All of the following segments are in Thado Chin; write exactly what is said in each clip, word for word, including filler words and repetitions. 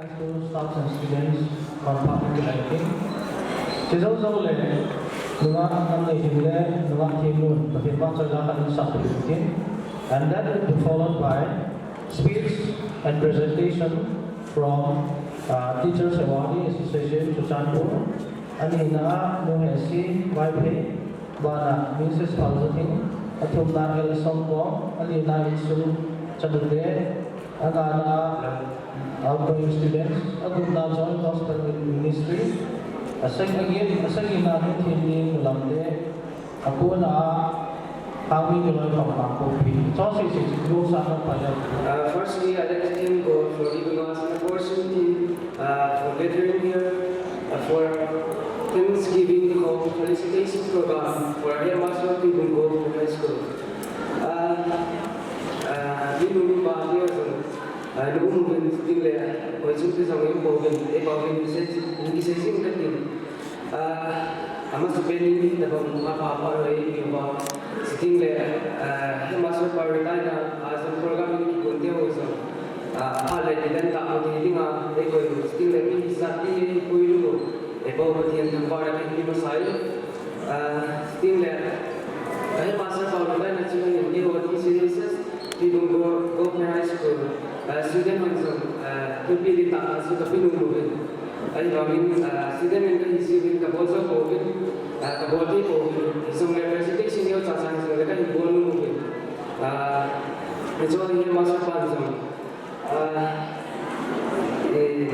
High school staffs and students, from public ranking. Chujou jou le, nunga nam nei hin le, nunga thim nun, Pathen vang choi la khat in sap peh in tin. And that will be followed by speech and presentation from uh, Teachers Awardee Association Churachandpur. Anina a, Nu Hesi Vaiphei, bana Missus Phalzathing, athumna L Songkong, alina Insung Chanute, angana outgoing students, agupna Joy Gospel Ministry, asagi, asagina Nuthinlin Lamte, apona Hangmi Kiloi from Kangpokpi. Chonse se chu group sa no pa le. Uh, firstly, I'd like to thank God for giving us an opportunity uh, for gathering here uh, for Thanksgiving cum felicitation program for Headmaster Tuibung Government High School. Uh, uh, mi nu mi pa te jong, uh, na um uvin tin le, koi chun te jong in po uvin, e pa uvin, sei, in ki sei jing ka tin. Ah, amasapen in tabang mapa pa loi in ba. Sitting le, ah, Headmaster pa retire na, ah, jong program in kikon te ho jong. Ah, phat le kidan ta mo ti dinga, eikoi sitting le mi sat ti eikoi lu. Eipao Pathen thangvah le kin mi masai. Ah, sitting le, ah, Headmaster pa retire na chun in keiho T C S S, Tuibung Go-, Government High School, ah, student hon jong, ah, thupi di ta, ah, su kape nom uvin. Ahivangin, ah, student in kahi jiuvin kabol jou pouvin, ah, kabol thei pouvin. Hijongle presentation neocha cha hijongle kahin bol nom uvin. Ah, hiche hi Headmaster pan jong, ah, eh,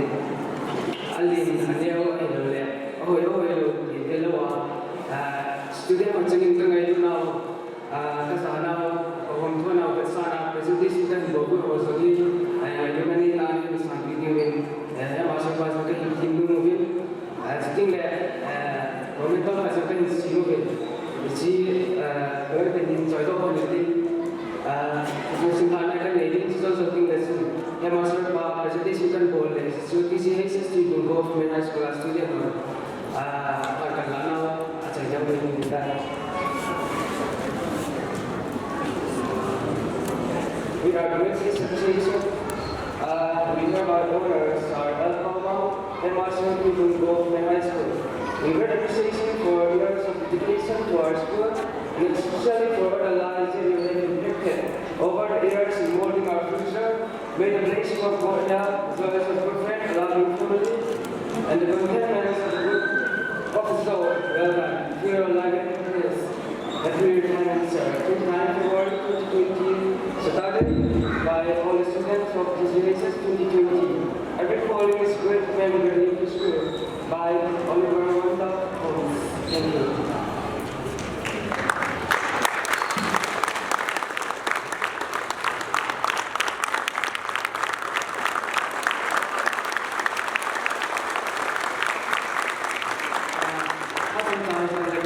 alen aneo ahilou le, ahoi ahoi lou, ti lou a, ah, student ho chungin kangailut nau, ah, kajanau, kahomthonau, kasana, presentation kahin bol u ho jong hi, ah, ngailutna nei tan, masang video in, eh, Headmaster pa jong kahin thim nom uvin. Ah, sitting le, eh, momentum pa jong kahin sem uvin. Hiche, eh, koi kahin choidoh uvin tin. Ah, jong simthahna kanei ding, chujou jou ding le chun. Headmaster pa presentation kahin bol le, chu T C S S Tuibung Government High School a student ho. Ah, phat kahin la nau, achai jam uvin tin. We are greatly appreciated. Uh, we hereby honor Sir L Pao Mao, Headmaster Tuibung Government High School. In great appreciation for years of dedication to our school, and especially for all the lives that you have impacted over the years in molding our future. May the blessing of God, love, joys of good friend, loving family, and the contentment of the good of the soul dwell and fill your life and happiness. Happy retirement, sir. Good night, world twenty twenty, Saturday, by all the students of T C S S twenty twenty. Every calling is great, remember the history by Oliver Wendell Holmes. Thank you.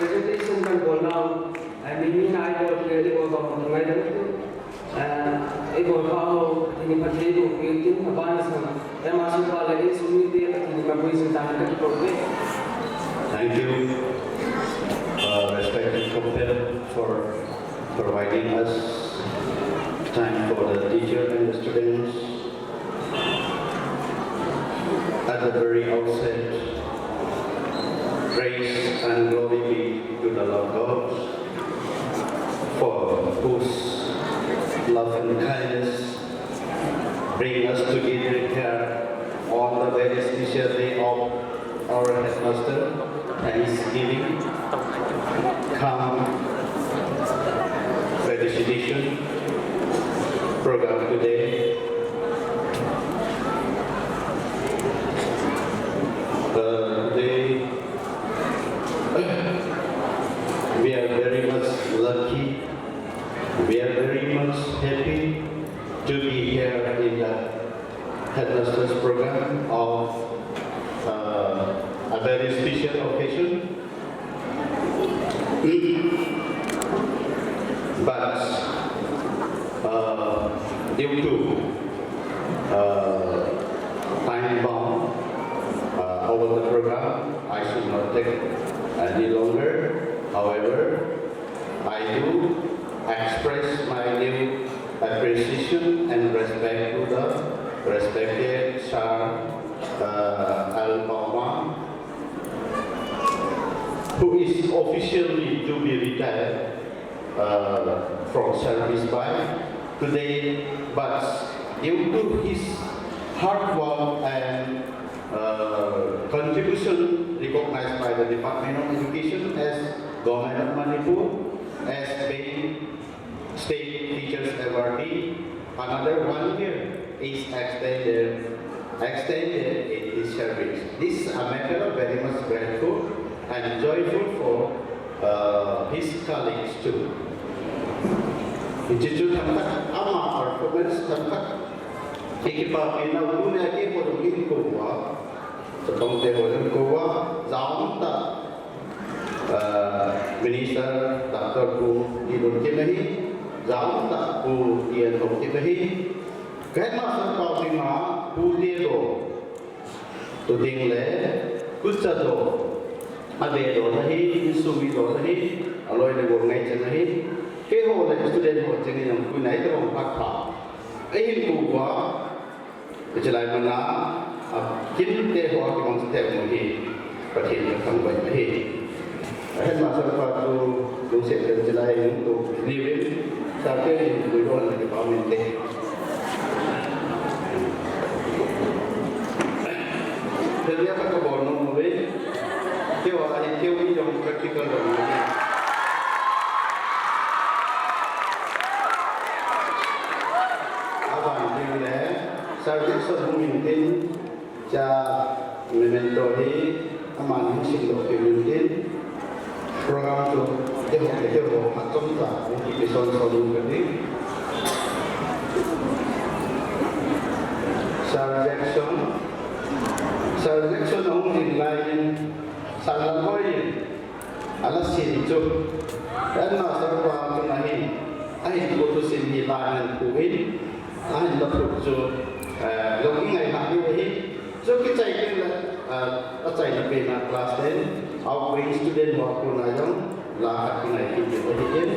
Presentation kan bol nau, eh, mi, mi na idol ke, idol ba mo ngai dang tu. Eh, idol ba ho, ini pa ke idol ke tin, ba na sa. Eh, ma su ba le, eh, su mi te, ini ma bui sin ta na ka ko ke. Thank you, uh, respected compere, for providing us time for the teacher and the students. At the very outset, praise and glory be to the Lord God, for whose love and kindness bring us together here on the very special day of our headmaster, Thanksgiving cum felicitation program today. Uh, today, we are very much lucky. We are very much happy to be here in the headmaster's program of, uh, a very special occasion. But, uh, due to, uh, time bound, uh, over the program, I should not take any longer. However, I do express my new appreciation and respect to the respected Sir officially to be retired uh, from service by today, but due to his hard work and uh, contribution recognized by the Department of Education as Government of Manipur as being State Teachers Awardee, another one year is extended, extended in his service. This is a matter of very much grateful and joyful for uh, his colleagues too. Hiche chu themkhat ama performance themkhat. Ikipa pina unu ne ke ko dong in ko wa. Chatong te ko dong ko wa. Jaum ta uh, Minister Doctor Pu Dilun Kim ahi, Jaum ta Pu Tian Hong Kim ahi, Grandmaster Pau Ding a Pu Te Do, Tu Ding le, Kucha Do, Ade Do ahi, Insumi Do ahi, Aloi le Go Ngai Chen ahi, Keiho le student ho cheng in ang ku nai ta bang phat pha. Ahin ku wa, Hiche lai mana, a, kin te ho a kibang sa te mo hi, Pathen ka thangvah ahi. A headmaster pa chu, lungset le hiche lai hung to, ni vin, sa te ni, ni ro na ke pa min te. Te ya ka ka bol nom mo ve. Keu a, keu hi jong practical jong. Aban ding le, Sir Jackson hung hin tin, cha memento hi, aman hung sim doh kit in tin, program chu, keiho, keiho, phat chomcha, hung kipe son son in ka ding. Sir Jackson, Sir Jackson hung hin lai in, Sir Lalboi in, ala sin chu, headmaster pa chu ahin, ahin pu thusim hi la ahin pu in, ahin la pu chu, eh, lo ki ngai ha hi hi, chu kichai kin la, eh, achaina pen a class ten, outgoing student ho a kona jong, la khat ki ngai kit hi in,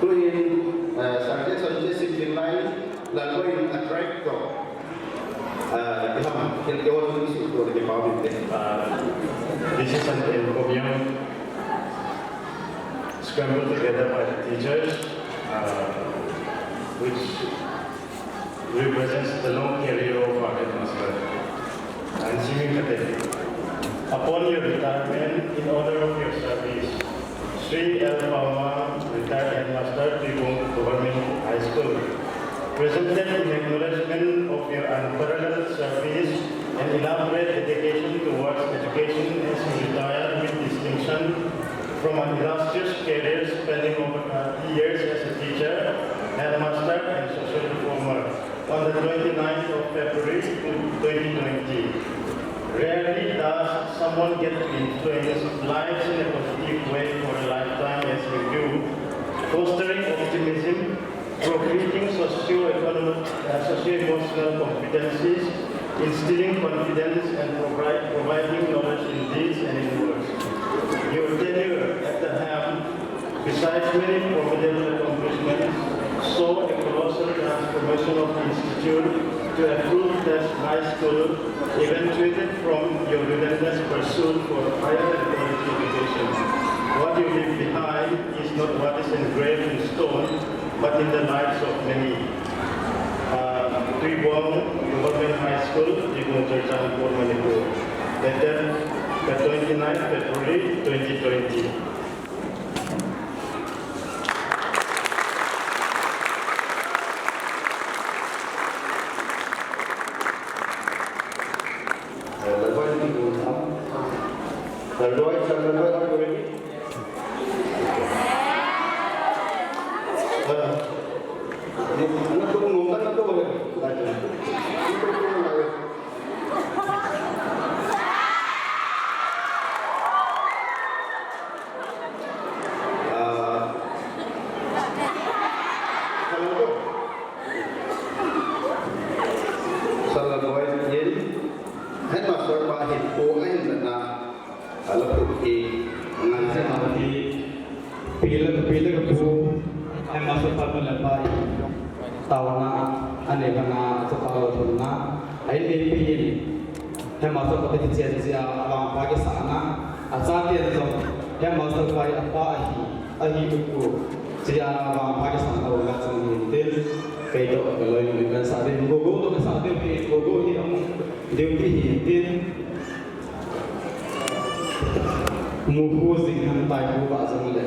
tu in, eh, Sir Jackson chu sim ding lai, Lalboi in attract to. Uh, this is an encomium scrambled together by the teachers, uh, which represents the long career of our headmaster. And Simi Kate, upon your retirement, in order of your service, Shri L Pama, retired headmaster, Tuibong Government High School, presented in acknowledgement of your unparalleled service and elaborate dedication towards education as you retire with distinction from an illustrious career spanning over thirty years as a teacher, headmaster, and social reformer on the twenty-ninth of February twenty twenty. Rarely does someone get to influence lives in a positive way for a lifetime as you do, fostering optimism, promoting socio-economic, uh, socio-emotional competencies, instilling confidence, and provide, providing knowledge in deeds and in words. Your tenure at the helm, besides many formidable accomplishments, saw a colossal transformation of the institute to a full-fledged high school, eventuated from your relentless pursuit for higher and quality education. What you leave behind is not what is engraved in stone, but in the lives of many. Uh, Tuibong Government High School, Tuibong, Churachandpur, Manipur. Dated the twenty-ninth February twenty twenty. Sala boy in, headmaster pa hin pu ahin na, ala pu ki, ngan se ma ki, pila, pila ka pu, headmaster pa ma la pa, tauna, ane bana, sa pa lo na, ai ne pi in, headmaster pa ti chen sia, ala pa ki sa na, asa ti so, Master pai apa ahi, ahi uku. Chia vang pai sang tau la sang hin tin. Kei to ka loi mi kan sa din. Go go to ka sa din. Go go hi amu. Duty hi tin. Muhu jing han tai hu ba jong le.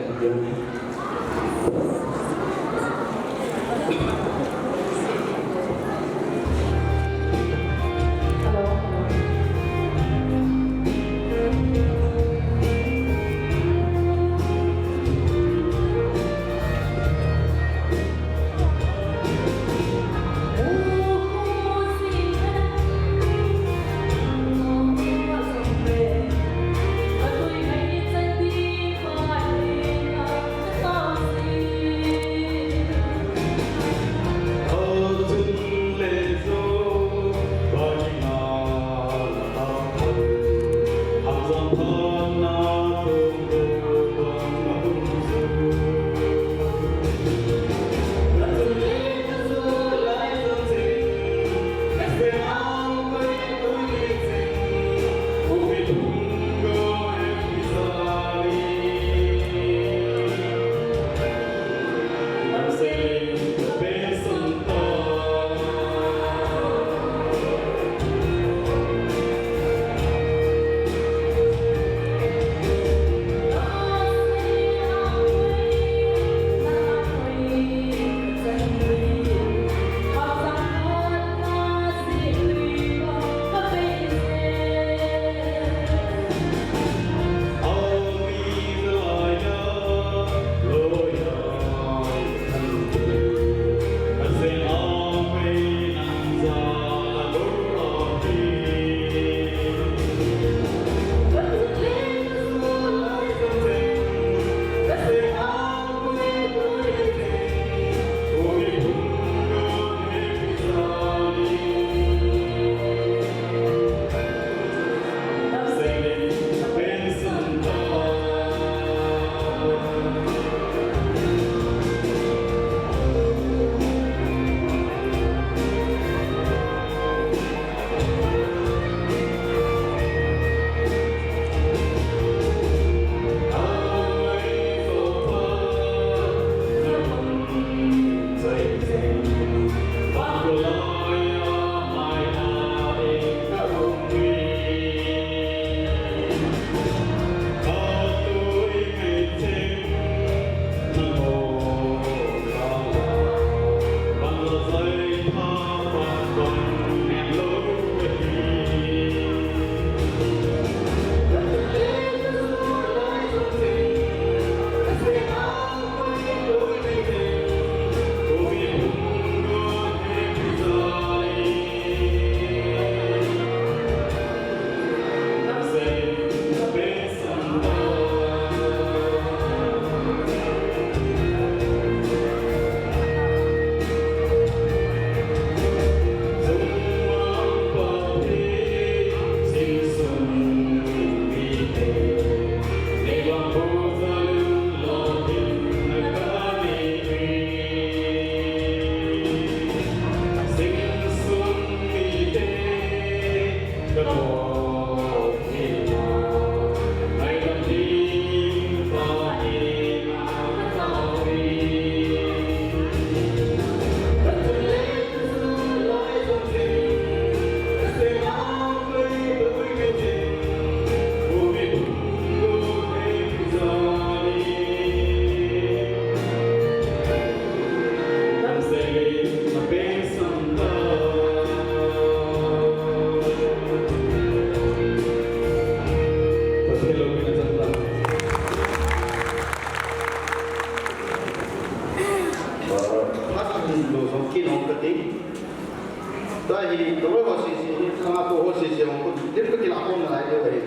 Tua hi, toloi ho sese, sanga ko ho sese, ho ko, lim ka kila ko na lai deu ahi.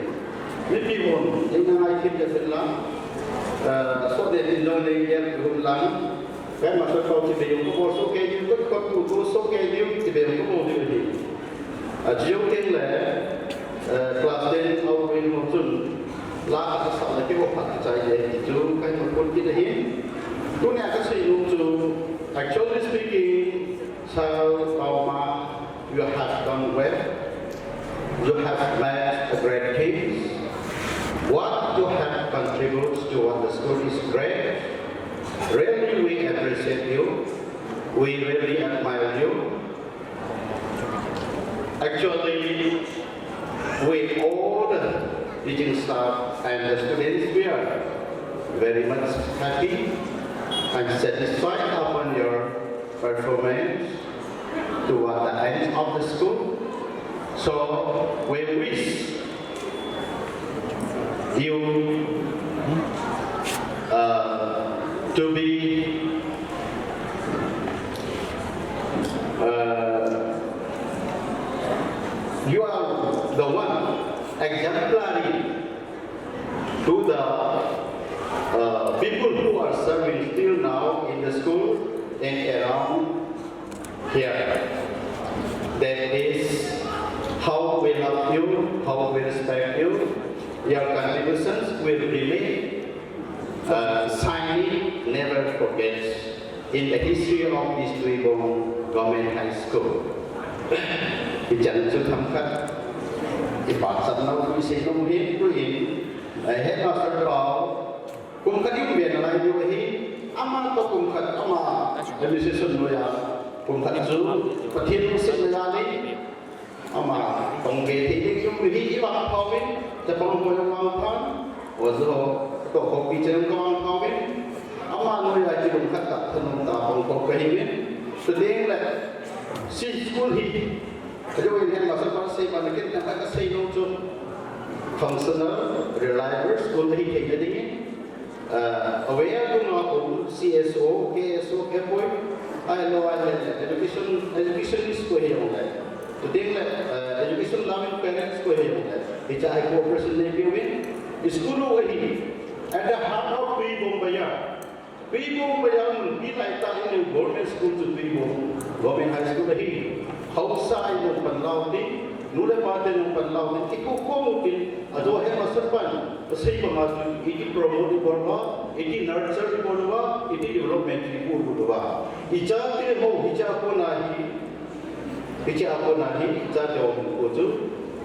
Mipi hon, eina ngai kit ka kit lang, eh, so de din jong le gel ko lang, kai ma so ko ti be jong ko so ke diu, ko ko tu ko so ke diu ti be jong ko diu ahi. A jiu ting le, eh, class ten au ring ho chun, la ka sa la ki ho phat ki chai de ti chu, kai ma ko kit ahi. Tunia ka sei nom chu, actually speaking, Sir Paoma, you have done well. You have made a great case. What you have contributed toward the school is great. Really, we appreciate you. We really admire you. Actually, we all, the teaching staff and the students, we are very much happy and satisfied upon your performance toward the end of the school. So we wish you, uh, to be, uh, you are the one exemplary to the, uh, people who are serving still now in the school and around here. That is how we love you, how we respect you. Your contributions will remain, uh, shining, never forget, in the history of East Tuibong Government High School. Ichan chu themkhat, ipachat nau chu isei nom hi tuin, eh, headmaster pau, kum khat in ven alai diu ahi, ama toh kum khat, ama administration noiya kum khat chu Pathen lungsetna jal in, ama tong ve thei ding jong hi ivang phauvin, chapang ho jong vang phan, oja ho toh khopi cheng jong vang phauvin, ama noiya kilungkhat tah thanom tah pang khom kahiuvin, chuteng le hiche school hi, ajou in headmaster pa sei bang le ken themkhat kasei nom chu, functional, reliable school ahi theina dingin, uh, aware dunga um C S O, K S O, K poi, ahilou ahile education, educationist koi hijongle, chuteng le, uh, education loving parents koi hijongle, hichea hi cooperation neipeuvin, school u ahi, at the heart of Tuibong Bazar. Tuibong Bazar mun pi laitah in government school chu Tuibong Government High School ahi. Haosa in jong panla uvin, nu le pa ten jong panla uvin, kikhokhom uvin, ajou headmaster pan asei banga chu iti promote ibol uva, iti nurture ibol uva, iti development ibol uva. Ichate ho, hichea kona hi, hichea kona hi, ichate ho ko chu,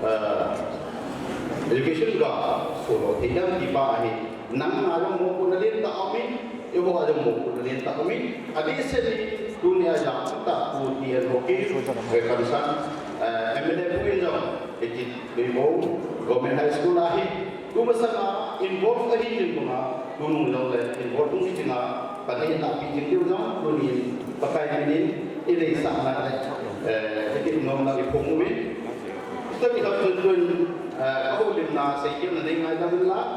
ah, education ga solo thei dam ti pa ahi. Nang a jong mopohna lentah aumin, eiho a jong mopohna lentah aumin. Adeh seh in, tunia jam tah pu ti an hoki, eh, concern, eh, M L A pu in jong, eh, ti, Tuibong Government High School ahi. Tu masanga involve ahi jing banga, tunung jong le involve tung hi jinga, pan eina pi jing diu jong, tunin, Pakai minin, ineisahna le, eh, iti nomna iphong uvin. Tuni khat chun tun, eh, kahoulimna seikhelna nei ngaidam inlang.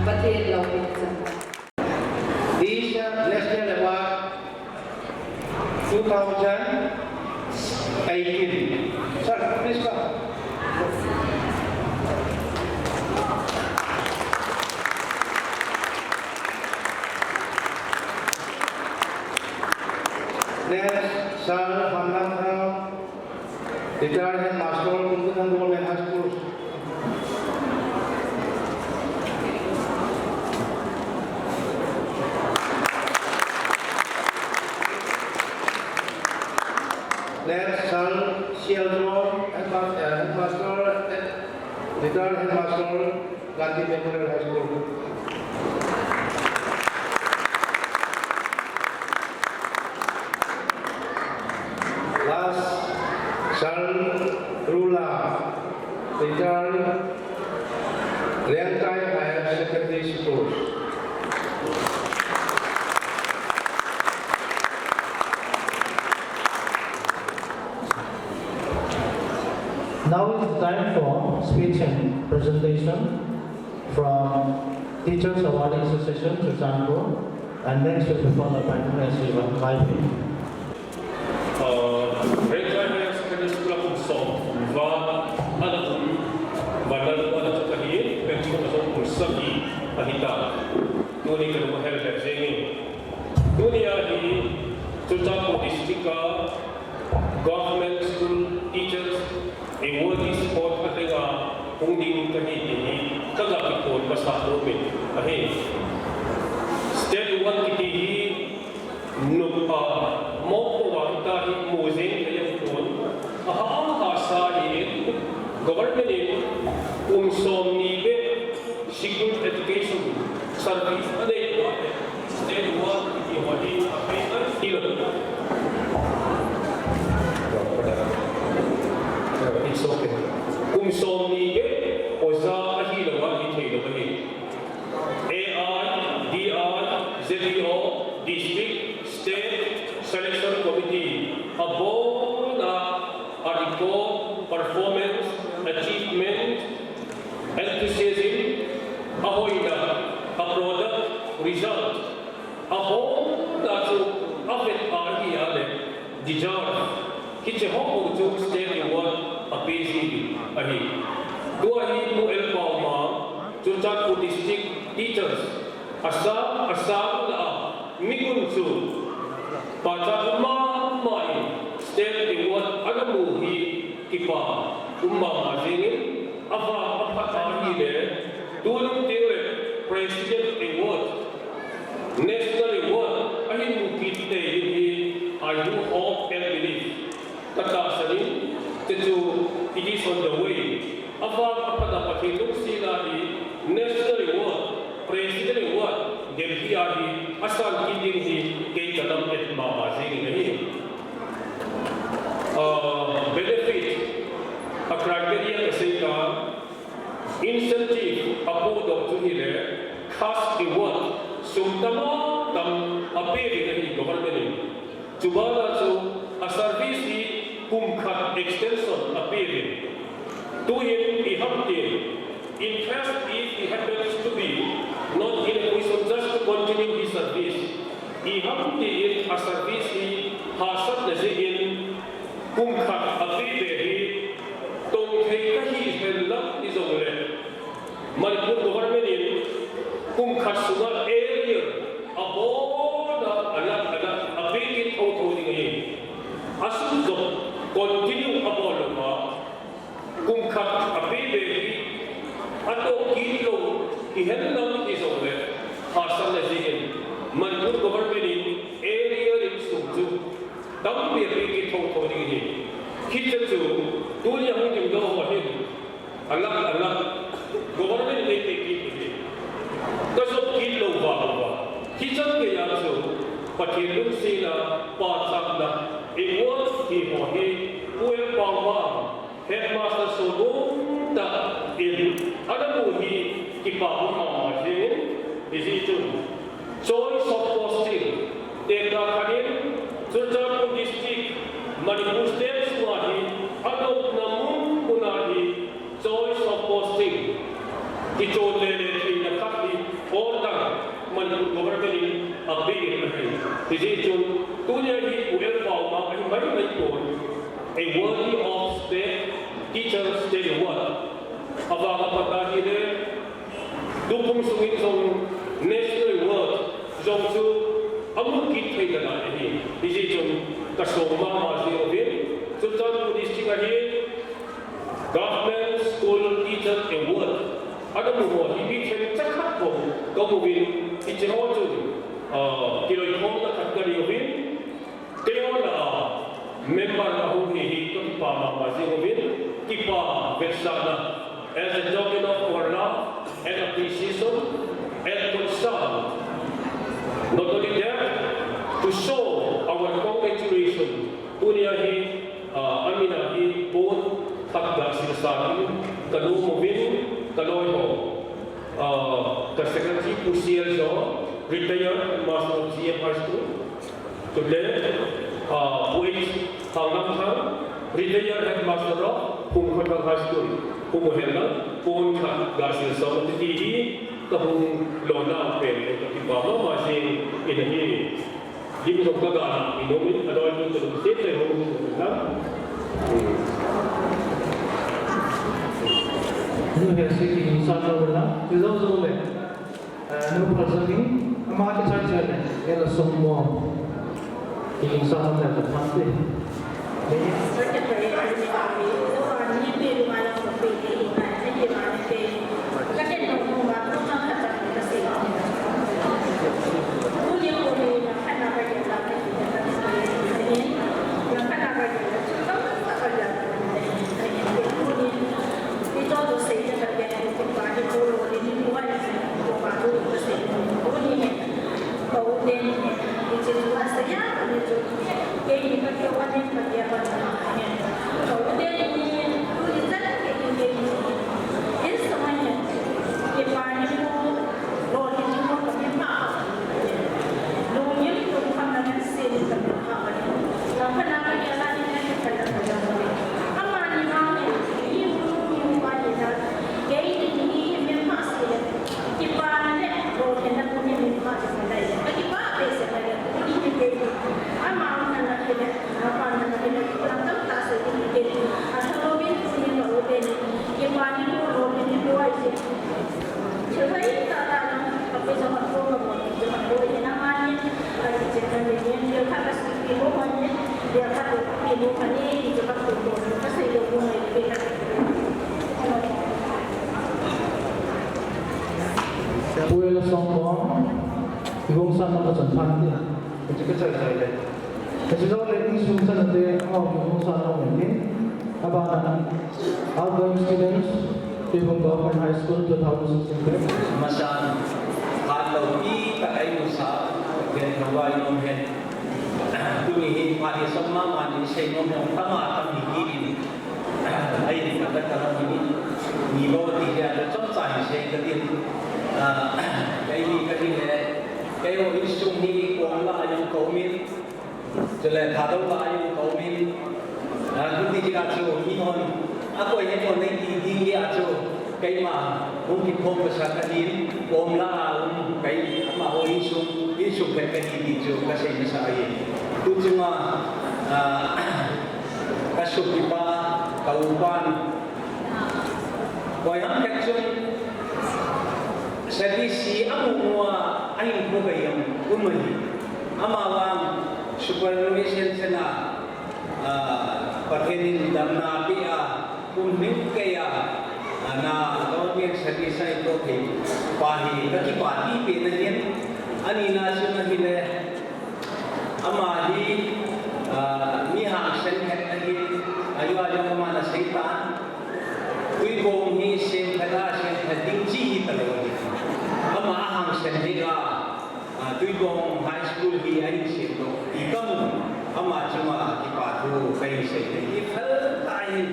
Pathen loupina. Teacher National Award two thousand eighteen. Sir, please come. Next, Sir Hamlan Thang, retired headmaster, Kumkuthan Government High School. Next, Sir C L John, headma-, uh, headmaster, uh, retired headmaster, Gandhi Memorial High School. Last, Sir Rula, retired, Liangkai Higher Secondary School. Now is the time for speech and presentation from Teachers Awardee Association, Churachandpur, and next will be followed by Mister Sivan Vaiphei. Uh, Liangkai Higher Secondary School a kum som val ana um, Vanlallu ana chu kahi, Pengchong a jong kum sagi ahitai. Tuni kalung ahel lheh jengin. Tunia hi Churachandpur District a Government School Teachers Awardees board a lenga hung ding kahi ti hi kaga kiphong masat lou min ahi. State award kiti hi nupa mopo a hita hi mu jeng kahi pon, aha, aha sa hi government in kum som ni beh School education service anei uva, state award kiti ho hi apeina hilou. It's okay. Kum som ni beh oja ahilou a hithei lou ahi. A I, D I, Z B O, District, State, Selection Committee, abona a record, performance, achievement, enthusiasm, ahoina, a product, result, abona chu avet a ahi a le, deserve, hiche ho chu state award ape ji ahi. Tua hi Pu L Paoma, Churachandpur District Teachers, asang, asang lah a, migun chu pachat mama in state award ana mu hi kipa um mama jengin, avang aphat ahile, tuni teng le President Award, National Award ahin mu kit tei ding hi, I do hope and believe. Katahsan in, chuchu, it is on the way. Avang aphat a Pathen lungset a hi, National Award, President Award, Delhi a hi, asan kit ding hi, kei kalam et mama jengin ahi. Ah, benefit, a criteria kasei ta, incentive, apohdoh chu hile, cash award, sum tamtam, apeuvin ahi government in. Chubana chu a service hi kum khat extension apeuvin. Tuhin iham tin, In case if he happens to be not in a position just to continue his service, iham tin a service hi hahsatna jeh in kum khat a pehbe hi tong thei kahi henlang ti jongle, Manipur government in kum khat sunga arrear abona a lakh a lakh a peh kit thotho ding ahi. Asum jong continue abol lou a, kum khat a pehbe hi atoh kit lou hihen lang ti jongle, hahsatna jeh in Manipur government in arrear in sum chu tampi a peh kit thotho ding ahi. Hiche chu tunia hung dingdoh ho hin a lakh a lakh government in eipeh kit u ahi. Kajop kit lou vang uva, hichan geiya chu Pathen lungsetna, pachatna, award hi ho hi, Pu L. Pao Mang, Headmaster sonom tah in ana mu hi kipa um mama jing in, hijeh chun Choice of posting, tekah khat in Churachandpur District, Manipur State sunga hi, anopna mun muna hi, choice of posting, kichon lele theina khat hi, order Manipur government in apeh in ahi. Hijeh chun, tunia hi Pu L. Pao Mang ahi maimai pon, a worthy of state teacher state award. Avang apat ahile, tukum sungin jong national award jong chu amu kit thei nalai ahi. Hijeh chun kasong mama jing uvin, Churachandpur District ahi Government School Teacher Award ana mu ho hi mi themcha khat bou kamu uvin, hiche ho chun, ah, kiloikhomna khat kanei uvin, Keiho lah a member ahung hi hi kakipa mama jing uvin, kipa vetsahna, as a token of our love and appreciation and concern. Not only that, to show our congratulation, tunia hi, ah, amin a hi pon khat gasei sangin kanom uvin, kaloi ho. Ah, ka secretary Pu Sial jong, retired master of G M High School. Chule, ah, Pu H. Thanglamthang, retired headmaster of Phungkhothang High School. Pu Mohenlang, pon khat gasei song ati hi, kahung lona pen, kakipa mama jing in ahi. Lim jong kaga na, inom in, aloi in, kalungset tah in hung na. Nu Hesing kilungset lou na, kilungset lou le. Eh, nu Phalsang in, ama kichai chai le, ela song mo. Kilungset lou le, ta thang te. Pu L. Songkong, igong san na ka chun phan ti. Ka chun ka chai chai le. Ka chun le insung san na te, amau igong san na ka chun. Abana, outgoing students, Tuibong Government High School, two thousand sixteen batch. Masan, phat loupi tah a i musa, Pathen thangvah in um hen. Tuni hi phat hi som mama ni sei nom jong tama tam hi kit in. Ahin ka ka ta hi ni, ni bou ti dia, chomcha hi sei ka tin. Ah, kei hi ka hi le, keiho insung hi Kuala a jong ka um in. Chule Thadou lah a jong ka um in, ah, tuti jeh a chu, mi hon, akoi het hon nei ti ding jeh a chu, Keima hung kiphong masa kahin, kom la a um, kei amaho insung, insung khat kahi ti chu kasei masa ahi. Tu chunga, ah, ka sopipa, ka upan, koi ham khat chun, service hi amu mu a, ahin kho bei jong um ahi. Amavang superannuation chana, ah, Pathen in damna apeh a, kum hing kei a, ah, na government service a itoh thei pa hi kakipah pi pen ahin, anina chun ahile, ama hi, ah, mi hangsan khat ahin, ajeh jong aman asei tan, Tuibong hi semkhat a semkhat ding chi hi talou ahi. Ama ahangsan ding a, ah, Tuibong High School hi ahin semdoh ti kamu, ama chunga kipa thu kahin sei ahi. Phal tah in,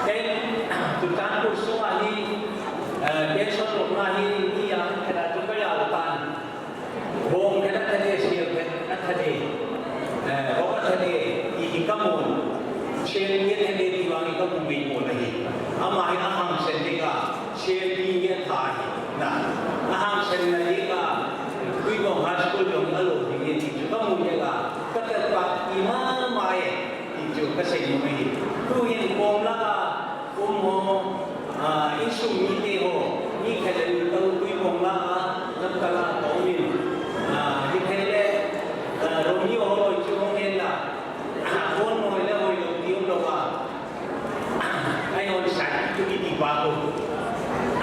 kei, Churachandpur sunga hi, eh, pension lopna hi mi a khat a chu kajao tan. Bong khat athale, sel khat athale, eh, bong athale, ti hi kamun. Sel ni athale ti vang hi kamu mei pon ahi. Ama hi ahangsan ding a, sel ni atha ahi. Na, ahangsan na ding a, Tuibong High School jong alo ding e ti chu kamu ding a, katel pah ima ma e. Ti chu kasei nom ahi. Tuhin kom la a um ho, ah, insung mite ho, mi khat le ni tah Tuibong la a, Lamka la a ka um in, ah, hithei le, ah, Romeo ho loi chu hung hen la, ah, kon hoi le hoi lou ti um lou a, ah, ai hon sa tu kiti pa ko,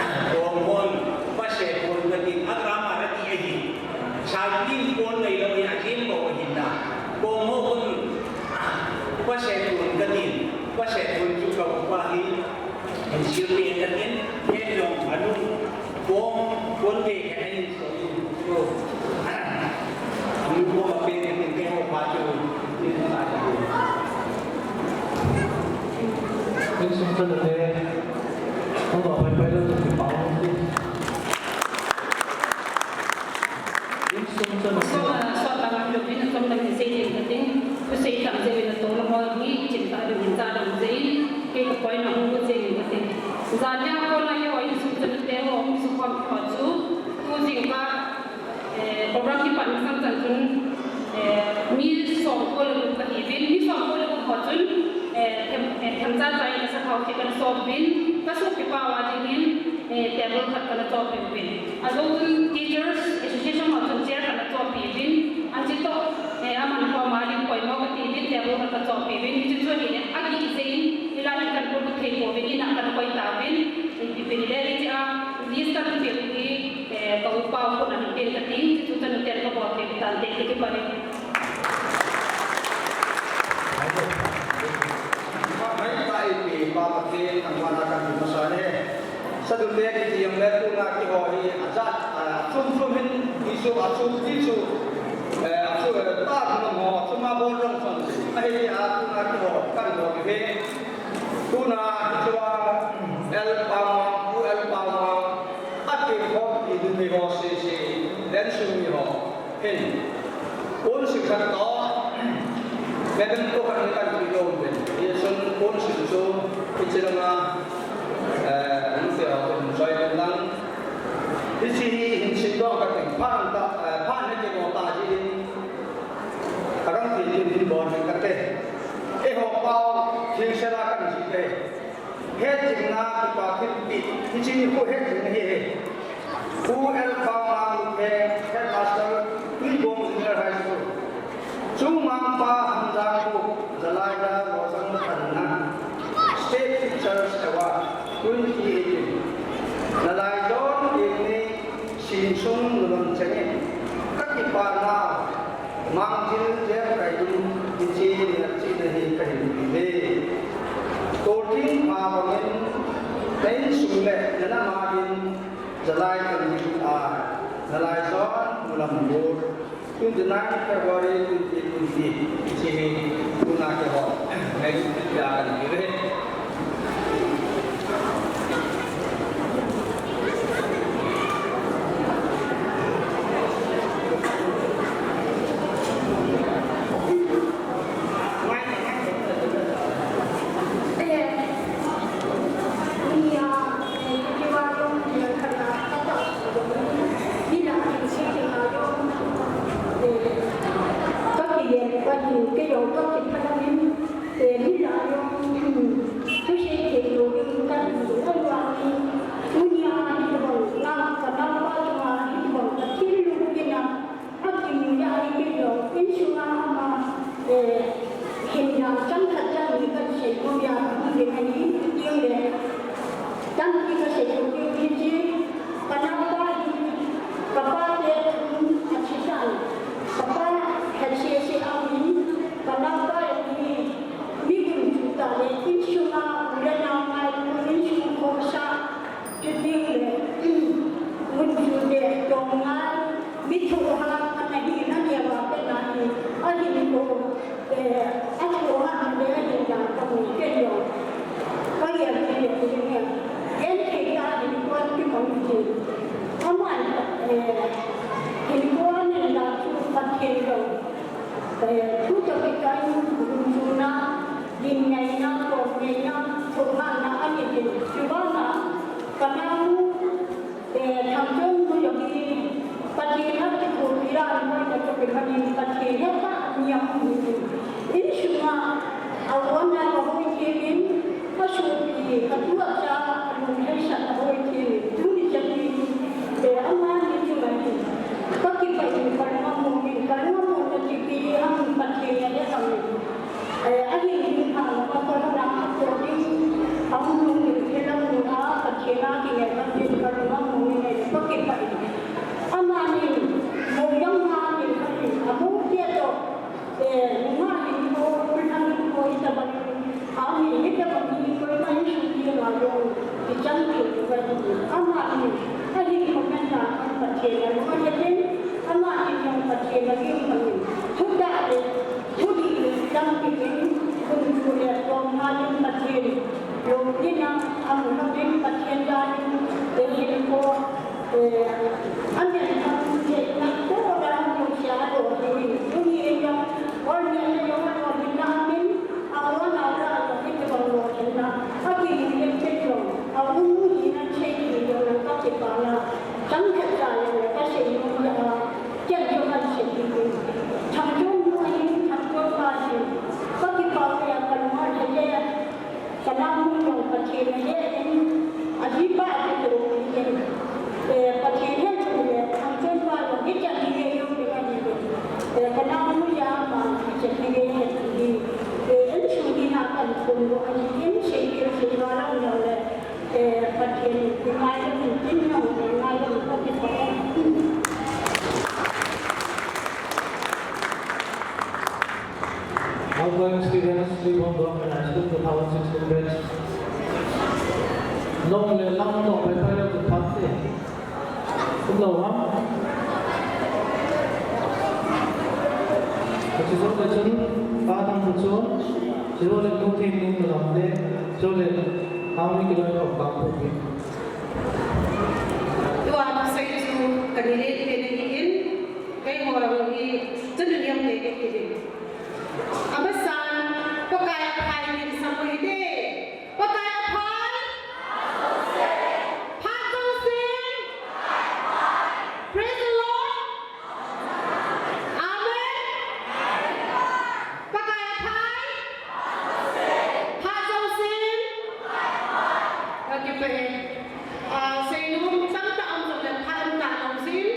ah, kom hon, pa se kon kati, a grammar ati ahi. Sa tin kon nei lou ahi, a jin ko ahi na. Kom ho kon, Pasal pun katin, pasal pun chu ka upa hi, in silpi katin, ken jong anu, pon, pon ve katin, so, so, anu pon ma pen katin, ken ho pa chu, in sa chu. Insung chanu te, ho ba pai pai lo chu pa. Insung chanu te. So, ah, so, tang a, lupin a chom dang in sei ding kating, thusei tam jeh in a tolho hi, chin ta ding in cha dang jeh in, kei ka point a hung ko jeh in kating. Jan nia kon a keiho insung chanu te ho, hung kisu khom keiho chu, tu jingkah, eh, program kipan masang chan chun, eh, mi som ko le gup kahi uvin, mi som ko le gup ho chun, eh, them, eh, themcha cha in ka sakhao khat kana sop uvin, ka sopipa ho a ding in, eh, table khat kana chohpeh uvin. Ajou chun Teachers Association ho chun chair kana chohpeh uvin. Anchi toh, eh, aman koma ding poimo kati uvin, table khat kachohpeh uvin. Hichu chu ahile, agih jeh in, hilai hin kana koi thei pouvin, in a kana koi tauvin. Ipi pen le hiche a, list kahin peh u hi, eh, ka upa u khut a hin pen kating, hichu chanu ten kabol thei u tante, kakipah e. Mai ta ipi pa Pathen thangvahna kahin pe masa e. Sadunge kiti jongle tuna keiho hi ajat, a, chom chom hin Jesu achom ti chu, eh, achom, eh, ta thum ho, achom a bol jong chun. Ahi a tuna keiho kahin bol hi. Tuna hichea L Pangmang, Pu L Pangmang, akikhom ti ding mi ho sese, lensung mi ho. Hin, pon sing khat toh, memento khat ni kahin pe nom uvin. Hichun pon sing chu, hiche langa, eh, nute ho chun choi uvin lang. Hiche hi hin sing doh kating, phat ta, eh, phat ni kimo ta jin. Agang ti tin hin bol uvin kate. Eiho pao, thil sela kahin ji te. Hetjingna kipa thilpeh, hiche hi khu hetjingna ahi. Pu L Pangmang Lukheng, Headmaster, Tuibong Junior High School. Chungmangpa Hamjang Buk, Jalai Daloi Jangthanna, State Teachers Award, twenty eighteen. Nalai jon kini Sinsung Nulam Chengin, kakipah nau, Mangjil Jem Kaidun, hiche ni a chihna hi kahin pe e. Tolthing pha bangin, na insung le na nam a hin, Jalai Kangil a, Nalai John Nulam Bur, twenty nine February twenty twenty, hiche hi, tuna keiho, ngai chu tia kahin pe e. Thohhat ana hin, aneo a pat na hi, ahinkho, eh, athohhat le ahinla kamu kei jong. Ka gel kit le, genthei tah a hinkho kimang jin. Aman, eh, hinkho anen la chu Pathen jong, eh, thu toh kitai in, lungchuna, ding ngaina, toh ngaina, thohhatna anei jin. Chubana, ka naonu, Eh, Thangchonnu jong hi, Pathen a kikhopi a, amoina chu kimanin Pathen hetah mi ahung hi. Insunga, a u ana ahoi themin, asopi, atu acha, alunglhaisah ahoi themin. Tuni chan hi, eh, amani chunga hi, kakipah in, kalung amongin, kalung amonna chu ipi ham, Pathen ahe ham. Eh, ahin ding phat, ka kol na, ka kol ding, ahung lhung ding, kei lam mun a, Pathen a kingai, Pathen kalung a mun in, ka kipah in. Amani, mo yang ha, min kha in, amu tia to, eh, nunga hin ko, kulhang hin ko, ita ba, ami, ita ba, mi ko, ma hin shu ki ma jong, i chang ki, ba, amani, ahin ko, kan na, Pathen a, mo ya tin, amani, jong, Pathen a, kin, ma hin, thu da le, Thudih le tampi in, kum chu le tom ngai in Pathen lungdin a, amu lou in Pathen dan in, eh, hinkho, eh, amen tham thei na, tu dan jong sia lo hi, tuni in jong, ol ngen na jong lo hi na min, a u ana la lo hi te bang lo hi na, a ki mu le te jong, a u mu hi na che hi jong na ka kipah na, chang khat cha jong na ka sei jong na, Ken jong an sei ding. Thangchonnu ahin, Thangchonpa ahin. Ka kipah uve, ka lung alhai e. Ka naonu jong Pathen ahe in. Ajipa ahe in. Eh, Pathen ahe in le, Thangchonpa jong hichan hi ve jong le ka hi ve. Eh, ka naonu jong ama hichan hi ve ahi. Eh, insung hi na kan khom lou ahi in, sei kel sei va lang jong le. Eh, Pathen in, i ngai lam in, tin jong, i ngai lam in, ka kipah e. Outgoing students, Sri Bhomdon High School, two thousand sixteen batch. Long le lang to, pai pai le to phat te. Kum lo ham. Ka chi zo le chun, pa tang chun, chi zo le nu thim ning lam le, chi zo le, hao ni ki lo ko pa ko ki. Tua thusei chu ka ni le te ni in, keiho jong hi, chun ni yam te ke ki din. Amasan, Pakai aphai tin sam u hite. Pakai aphai. Phat jousen. Praise the Lord. Amen. Pakai aphai. Phat jousen. Ka kipah e. Ah, seinom tamtah um jongle phat um ta lou jin.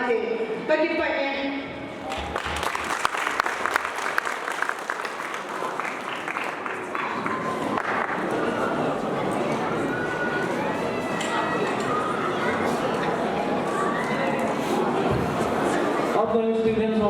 Kakipah e. Students ho,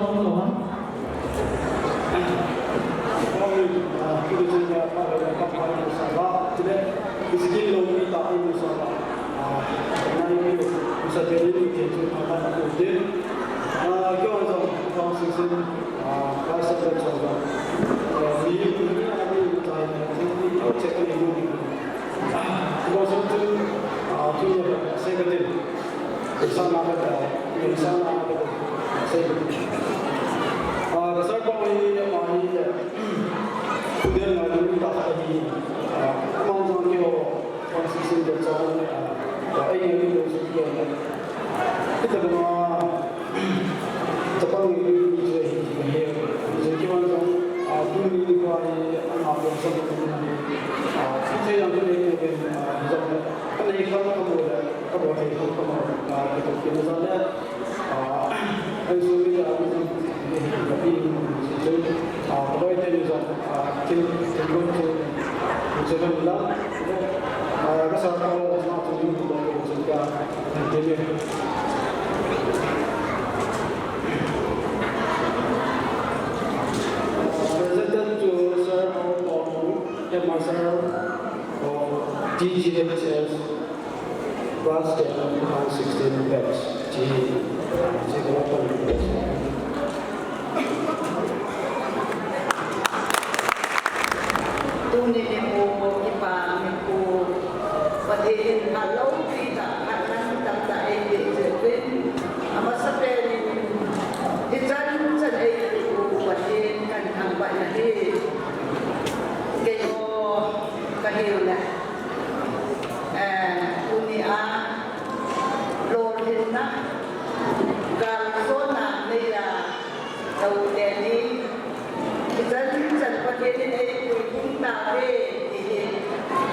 Presented to Sir Paul Paul, Headmaster of T G H S, Class ten, two thousand sixteen batch. Ji, ji ko pa ni. Tuni nikho, kipa nikho, Pathen in phalou pi tah, phatna tamtah eipeh jeh uvin, amasapen in hichan chan eipeh u Pathen kahin thangvah in ahi. Keiho kahiu le, eh, tuni a lolhinna, galjona neiya, Taute ni, hichan chan Pathen in eipuilhung tauve, ti hi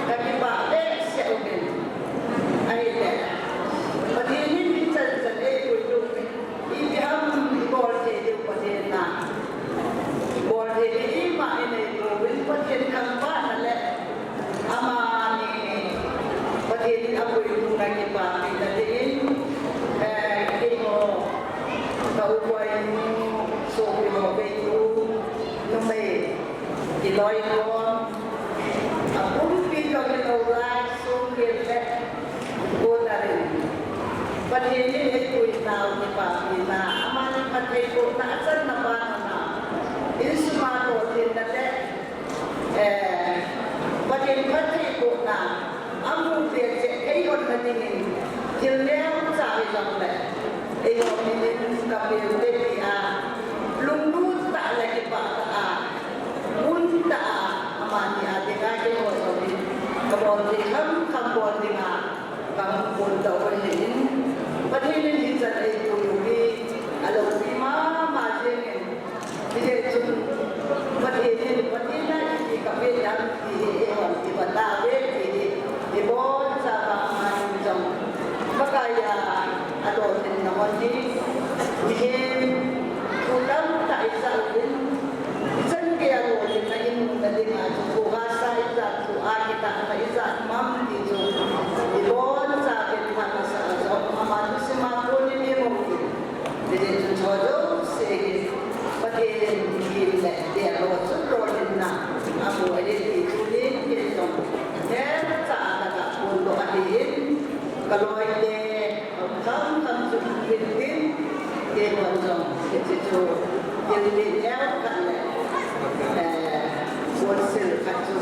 kakipah behseh uvin. Ahile, Pathen in hichan chan eipuilhung uvin, ipi ham ibol thei diu Pathen a. Bol thei ding ima inei pouvin, Pathen thangvahna le Amani, Pathen in apuilhung na kipapina dingin, eh, keiho, ka u Boinu, sopi ho, keiho, numei, kiloi ho, apumpi ka kilou lai, songin le, kodarin. Pathen in eipuinau kipapina, amani phattheibohna, achanna panna, insung a lolhinna le, Eh, Pathen phattheibohna, amu peh cheh thei lhon na dingin, thil neocha hijongle, eiho minin kapeh u te tia, lunglut tah le kipah tah a, mun tah a, amani a dinga keiho jouvin, kabol thei kham kham bol dinga, kahung phongdoh u ahin, Pathen in hichan eipui u hi, aloupi mama jengin, Hijeh chun, Pathen in, Pathen a ipi kapeh ding ham ti hi, eihon ivet tauve ti hi, ibonchauva amani jong, Pakai a, alolhinna hon hi, mihem, thu tamtah ijah uvin, ichan geiya lolhinna imu na dinga chu, thu hahsa ijat, thu a kitahna ijat ham ti chu, ibonchauvin phat masa a jong, ama thusim a konin imu uvin. Hijeh chun hiche jouse hi Pathen gim le deiho chun lolhinna amu ahi ti chu nin kei jong neocha a kaga phongdoh ahin, kaloite kham kham chu hin tin, kei jong hiche chu thil neokhat le, eh, bolsil khat chu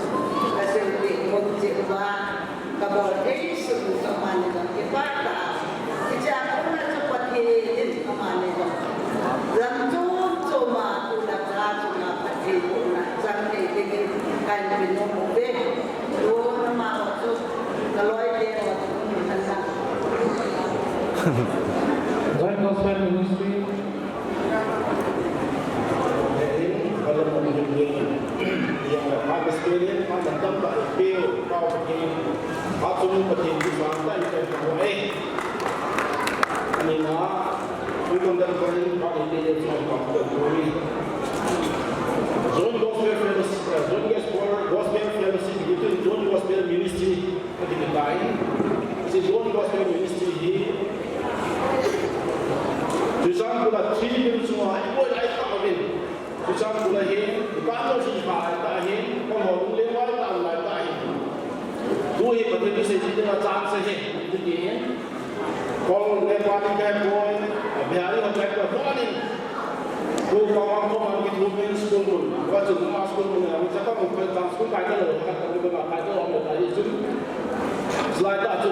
kasil peh nom cheh uva. Kabol thei sung u amani jong kipah tah a. Hichea kona chu Pathen in amani jong lam chom chom a tuna ka chunga phattheibohna chang thei dingin kahin pe nom uve. Tun amaho chu kaloite ho chu hung hin lang. Joint Gospel Ministry. John Gospel Fellowship, John Gospel, Gospel Fellowship, John Gospel Ministry, John Gospel Ministry hi Churachandpur a three mil chunga iboi lai tah uvin. Churachandpur a hi dukan lo si kha ai ta hi, kong ho lung le wai ta lai ta hi. Tu hi Pathen thusei dinga chance ahi, ti hi. Kong Nepali kahi poi, Bihari ho kahi poi, kong ani. Ko kong ang kong ang kithu min school mun, wa chu ma school mun, ang chapa mun, kong school kai ta lo, kai ta lo, kai ta lo, kai ta lo, slide ta chu.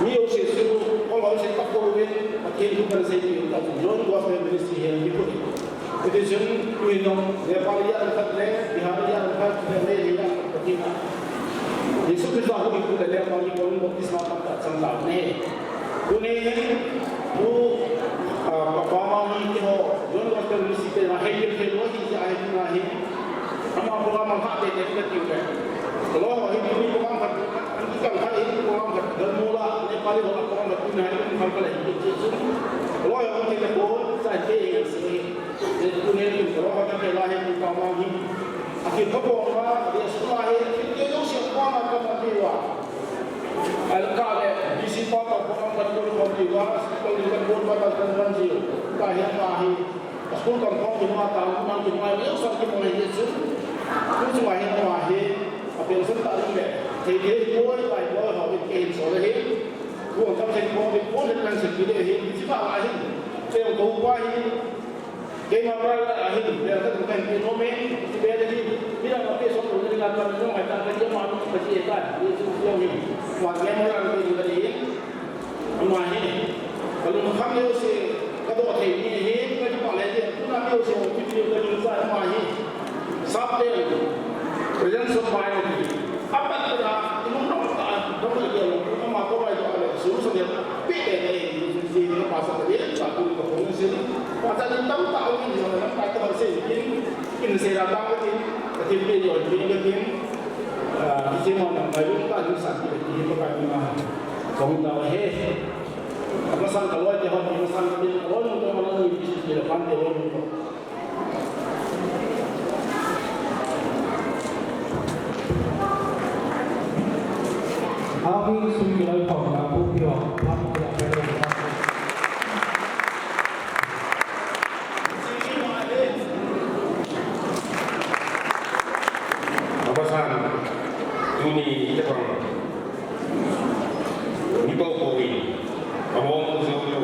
Mi ho si su, kong ho si ta ko win, Pathen thu kan sei pi ta chu. John Gospel Ministry hi ni ko. Iti chun, tuhin jong, Nepali a um khat le, Bihari a um khat le, Meitei a um khat le, Jesu Christa hung in kile Nepali kon baptisma tamtah chang tau ahi. Tuni hin, tu, ah, pa, pa ma hi keiho, John Gospel Ministry te na, hei, hei, hei, lo hi, hi, hi, hi, hi. Ama program ang ha, te, te, te, te, te. Lo, hi, hi, hi, program khat, ang kikang khat, hi, program khat, Galmula, Nepali ho, program khat, hi, hi, hi, hi, hi, hi. Lo, hi, hi, hi, hi, hi, hi, hi, hi. Tuni hin, Lord, ka kila hin, ka ma hi. Aki ka ko ma, Jesu ma hi, ki ke yo si ko ma ka ma ki wa. Al ka le, bisi pa ka ko ma ka ko ma ki wa, ko ni ka ko ma ka ko ma ji. Ka hi ma hi. School ka ko ki ma ta, ma ki ma yo sa ki ma Jesu. Ku su ma hi ma hi. A pension ta le. Te ke ko lai ko ha ke hin so le hi. Ku ka se ko ni ko le kan se ki le hi. Bisi pa la hi. Te ko pa hi. Keima private a hin, bel khat kahin pe nom e, ti bel hi, midang a pe som lo ding a kan nom, ai ta ka jama nom ka ji e ka, ni chu jong hi, wa memorial pe ding ka ding, ama hi, ka lungkham leu se, ka doh thei ni hi, ka ji pa le je, tuna leu se, ki video ka jing sa ama hi, sap le, presence of mind hi, apat ka, i nom nom ka, dong le ke lo, ama ko bai to ale, solution ya, pe te te, ni, ni, ni, ka pa sa ka je, sa ku ka ko ni se, Pasal in tamtah a um in jong lamkai tah a sei in, in sei la tang in, ka thil pe jong pe ka tin, ah, kichai mo nang mai lum ta lum san ti ka ti ka pa ma. Kong ta he. Ka masang ka loi te ho, ka masang ka tin, ka loi mo ka ma loi ni ki la pan te loi mo. Amin, sum kilai pang na pu pio, pang kilai pang na. Abasan, tuni tepang. Ni pau pau in, among ku zo lo.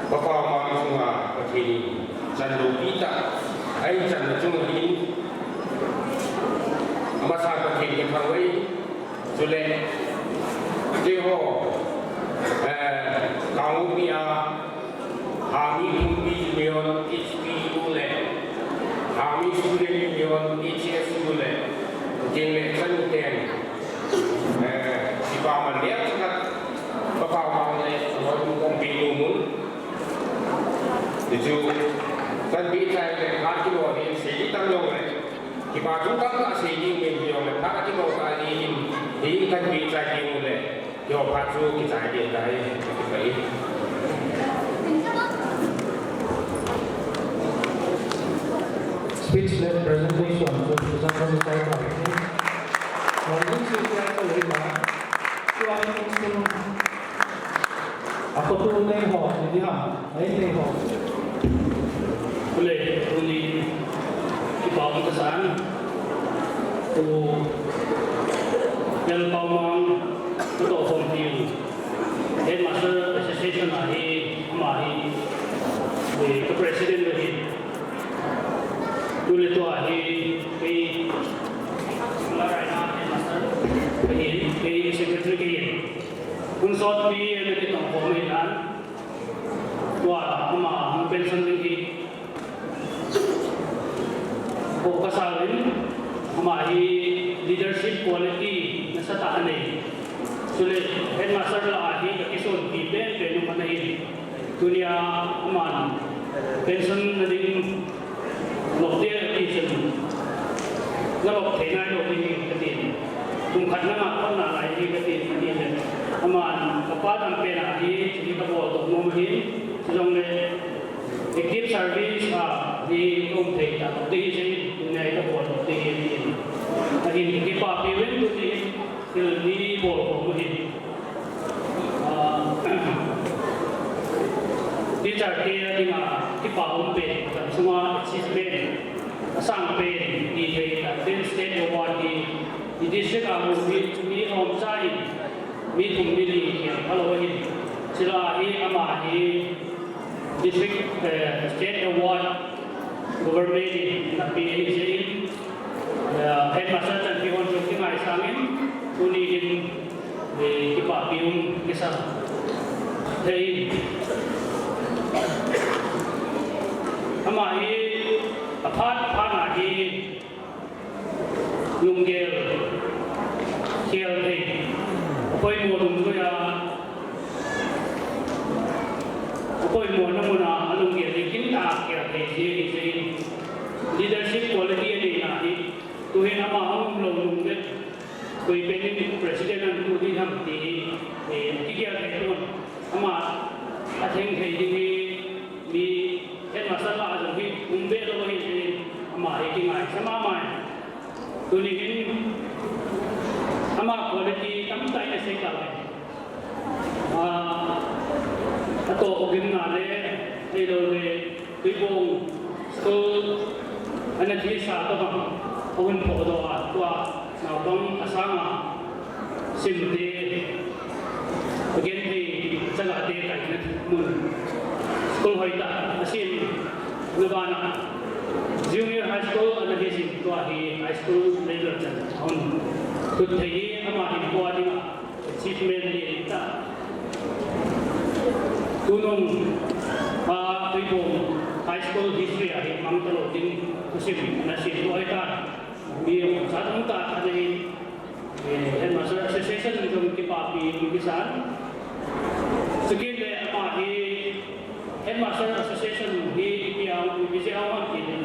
Papa ma sunga patini. Chan loupi tah, ahin channa chung ahin, amasa Pathen kathangvah in, chule, keiho, eh, Kangpokpi a, Hami Pumpi Union, H P U le, Hami Student Union, H S U le, tin le chan ten, eh, kipaman neo khat, papa ma le, hon kong pi nu mun, Hichu, kan bechai le, phat kilo hin, sei tam jong le. Kipa chu tamtah sei ding min jong le, phat kilo ta ding hin, hi kan bechai ding le. Yo phat chu kichai ding tai, kipai. Speech le presentation, chu presentation sai ta. Morning session sa le ta. Chu ai instrument. Ako tu nei ho, ni ha. Ahi, ahi ho. Kule, tuni, kipa um kasan. Pu L. Paomang, katoh khom ding. Headmaster Association a hi, ama hi, eh, ka president ahi. Tule tua hi, kei, Laraina headmaster, kei, kei secretary kei. Hun sotpi, eh, kitong khom ahi nan. Tua ama hung pension ding hi. Ko kasa in, ama hi leadership quality nasatah anei. Chule headmaster lah a hi kakisonpi penpen um ana hin. Tunia aman pension na ding Lok dia ti chun. Na lok thei nai lou ding kati. Kum khat na ngah khom nalai ding kati, kati le. Aman, kapa dam pen a hi, chuni kabol doh nom ahin. Jongle active service a hi um thei ta, ti hi sei, tunai ka bol ti hi. Ahin kipapi uvin tuni, thil ni bol ko mu hin. Ah, teacher te dinga kipa um pen, kan sunga achievement, asang pen, ti thei ta, tin state award hi, i district a mu mi, mi hom cha in, mi thum mi li kiang phalou ahin. Chule hi ama hi district, eh, state award government in ana pe ahi jeh in, eh, headmaster chanpi hon jong kingaisang in, tuni hin, eh, kipapi um kisa thei. Ama hi aphat phat a hi lunggel khel thei, apoimo lungkhoa, apoimo na muna alunggel hi kintah a khel thei ji ahi jeh in, leadership quality aneina hi, tuhin ama hung umlou nung le, koi pen in president ahin tu ding ham ti hi, eh, kikhel thei pon, ama atheng thei ding hi, mi headmaster lah a jong hi um ve lou ahi jeh in, ama hi kingaisang mama e. Tuni hin ama quality tamtah in asei tauve. Ah, atoh ugimna le, ahiloule, Tuibong school ana thilsa tobang ahung phodoh a, tua naopang asanga simte, agenthei changate kaina mun, school hoitah a asemna bana, junior high school ana hisin, tua hi high school level chan ahung lut thei hi ama hinkho a dinga achievement lentah. Tunung a Tuibong High School history a hi mang talou ding thusim ana sem lou ahitai. Mi hung cha tamtah ana hin, eh, Headmaster Association jong kipapi um kisan. Chukit le ama hi Headmaster Association hi ipi a, ipi jeh a um ham ti le,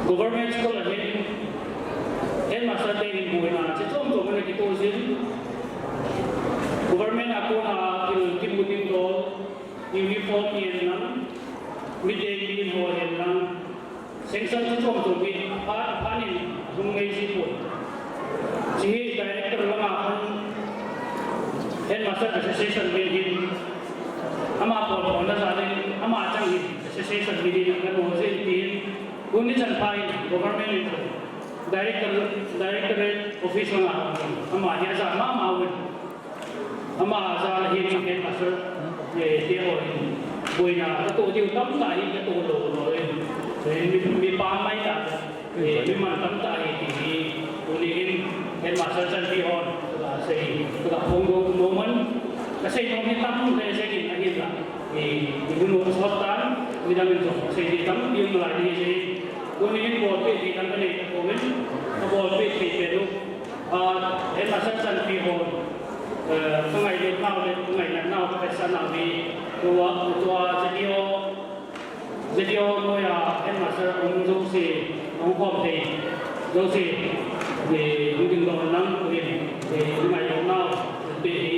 government school a hin headmaster te hin boina chi chom chom ana kitoh jin. Government a kona thil kimu ding dol, uniform hi hen lang, midday meal ho hi hen lang, sanction chi chom chom hi aphat aphat in ahung nei ji poi. Hiche hi director langa khun Headmaster Association min hin, ama pon pon na jal in, ama chang hin association min hin ana nom jin tin, tuni chan pha in government in director, directorate office langa, ama hi ajah mama uvin. Ama jal a hin headmaster, eh, te ho hin boina katoh diu tamtah hi katoh lou lou in. Eh, mi, mi pam mai tah, eh, mi man tamtah hi ti hi. Tuni hin headmaster chanpi hon, ka sei, ka phong go no man, ka sei nom hi tam le sei in ahin la. Eh, i hun no sot tan, midang in jong sei di tam, di lai di sei. Tuni hin bolpeh di tam ka nei ta ko min, ka bolpeh di pe lu. Ah, headmaster chanpi hon, eh, ka ngailut nau le, ka ngainat nau, ka vetsah nau hi, tua, tua Z D O, Z D O noiya headmaster um jouse, um khom thei jouse, eh, hung ding doh hen lang, eh, eh, ka ngailut nau, pe hi,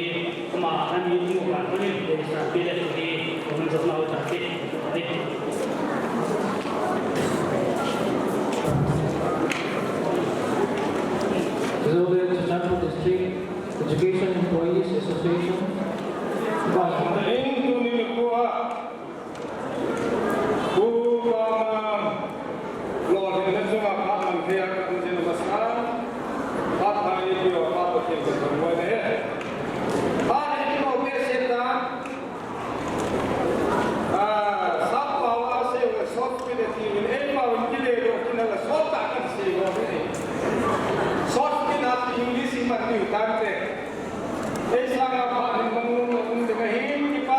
ama, ani, mu ka, ani, eh, sa, pe le, eh, um jouse nau, sa, pe, eh. Zole Churachandpur District Education Employees Association. Ba, in tuni nikho a, ku ba ma, lolhinna chunga phat man thei a ka um jing masa, phat hai dio, phat Pathen ka thangvah in ahi. Phat hai dio behseh ta, Ah, sap pao a sei le soft skill ati uvin, ei pao in kile doh kit na le soft tah kan sei lou ahi. Soft skill ati English in man diu tante. Ei sanga phat hin mangun na um ding ahin, kipa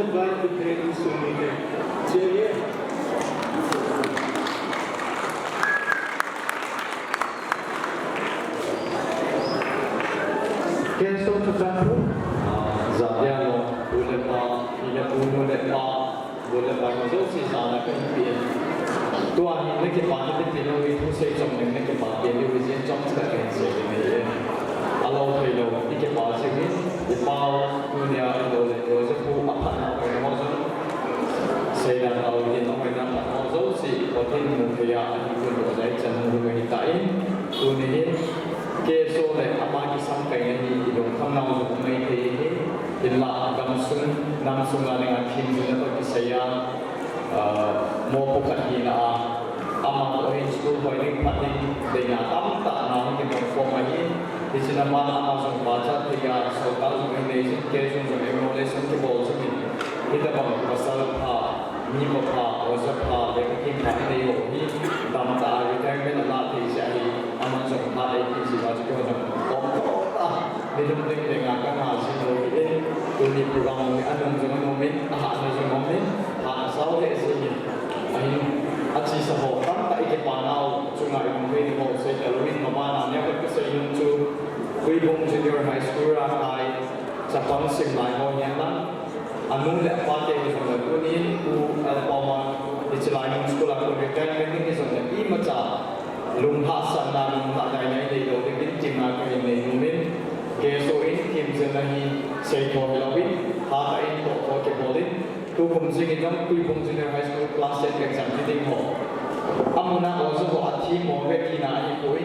sponsored by Big Brain Swimming. Cheer here. Keso Chutangpu. Zadia lo, u le pa, i le pu, nu le pa, bu le pai ho jouse jana kahin pe. Tua hi na kipa na ti pe lou hi thusei chom ding na kipa pe lou hi jin chom cha kahin sei ding ahi. Alou thei lou, i kipa jing in, i pau, tunia i lou le, lou je pu a phat na, oi na ho jong. Seidan tao in, oi na phat ho jouse, Pathen in mu thei a, ahi kun lou jai chan mu hi ta in, tuni hin, Keso le ama kisamkaina hi i lungkham nau jong um maithei ahi, hinla gamsung, namsung a dinga themjilna toh kisai a, ah, mopo khat hina a, ama toh hin school hoi ding phat ding, deina tamtah na hung kidong khom ahi, hiche na man ama jong pachat thei a, sorkar jong ahin nei jin, kei jong jong acknowledge jong kibol jin in, hitabang pasal pha, mipa pha, oja pha, lekha them pha inei ho hi, tamtah a retirement ana thei jeh ahi, aman jong phat eipeh jeh uva chu keiho jong kom tah a, mi lungdeng deng a kangah jing lou hi in, tuni program hi anung jong anom in, ahahna jong aum in, hahsa lheh jeng in, ahin, achesa ho tamtah i kipa nau chunga i um thei ding ho sei talou in, mabana neokhat kasei nom chu, Tuibong Junior High School a kai, chapang simlai ho hihen lang, anu le apa te ho jong le tunin, u, eh, Paoma, hiche lai mun school a kon retirement ding hijongle imacha lunglhahsatna, lunglhadaina inei lou dingin temna kahin nei nom in, Keso in themjilna hi seitho hilou in, hatah in tohtoh kibol in, tukum jingin jong Tuibong Junior High School class ten exam kiding ho, amun a oja ho athem ho ve tina ahipoi,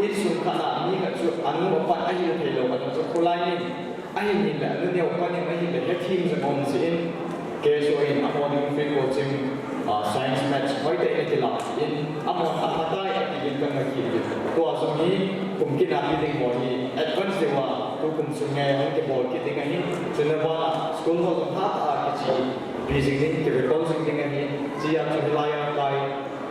insung khat a mi khat chu anu apa ahil theilou khat chu kholai in, ahin hinle, anu neo pa nin ahinle, hethem jong aum jeh in, Keso in amahon free coaching, ah, science, maths, hoitah in akilah in, amahon aphatai ati in kana kit in. Tua jong hi, kum kit a kiding ho hi, advance deuva, tukum sung ngai a hung kibol kit ding ahi, chule vana, school ho jong hatah a kichepi jing ding, kirecall jing ding ahi, chea chu hilai a kai,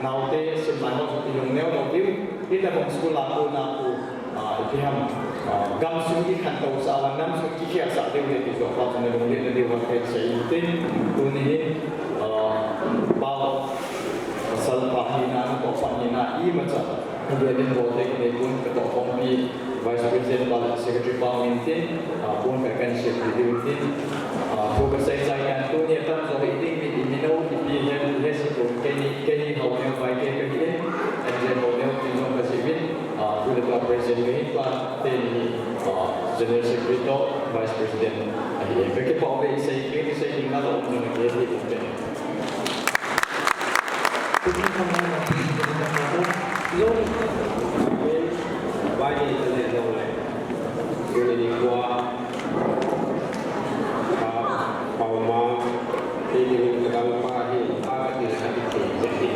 naote simlai ho jong ilungneo lou diu, hitabang school a kona khu, ah, ipi ham, ah, gamsung ikhantousah uva, namsung ikikhelsah diu ahi ti chu apa chun nalungletna diuva kahin sei in tin, tuni hin, ah, pa, pasal pha hina, natoh pha hina, imacha, kavet in bolte kinei pon, katoh khompi, Vice President pa le Secretary pa um intin, ah, pon khat kahin seipeh diu tin, ah, thu kasei chai tan tuni atamjo hi ding mi, i mino, ipi hi, hi se pon, keini, kei hi Haoneo Paite kahi e, M J Haoneo tin jong kaji uvin, ah, tu le tua President kahin, tua teni, ah, General Secretary toh Vice President ahi e. Kakipah uve, isei, isei ding nalou um jong ahi e. Kum ni kama na pi ni kama na kum. Lo. Bai ni ta le lo le. Tuni nikho a, a, Paoma, tuni nikho a kapa hi, a kati le kati thei jeh hi.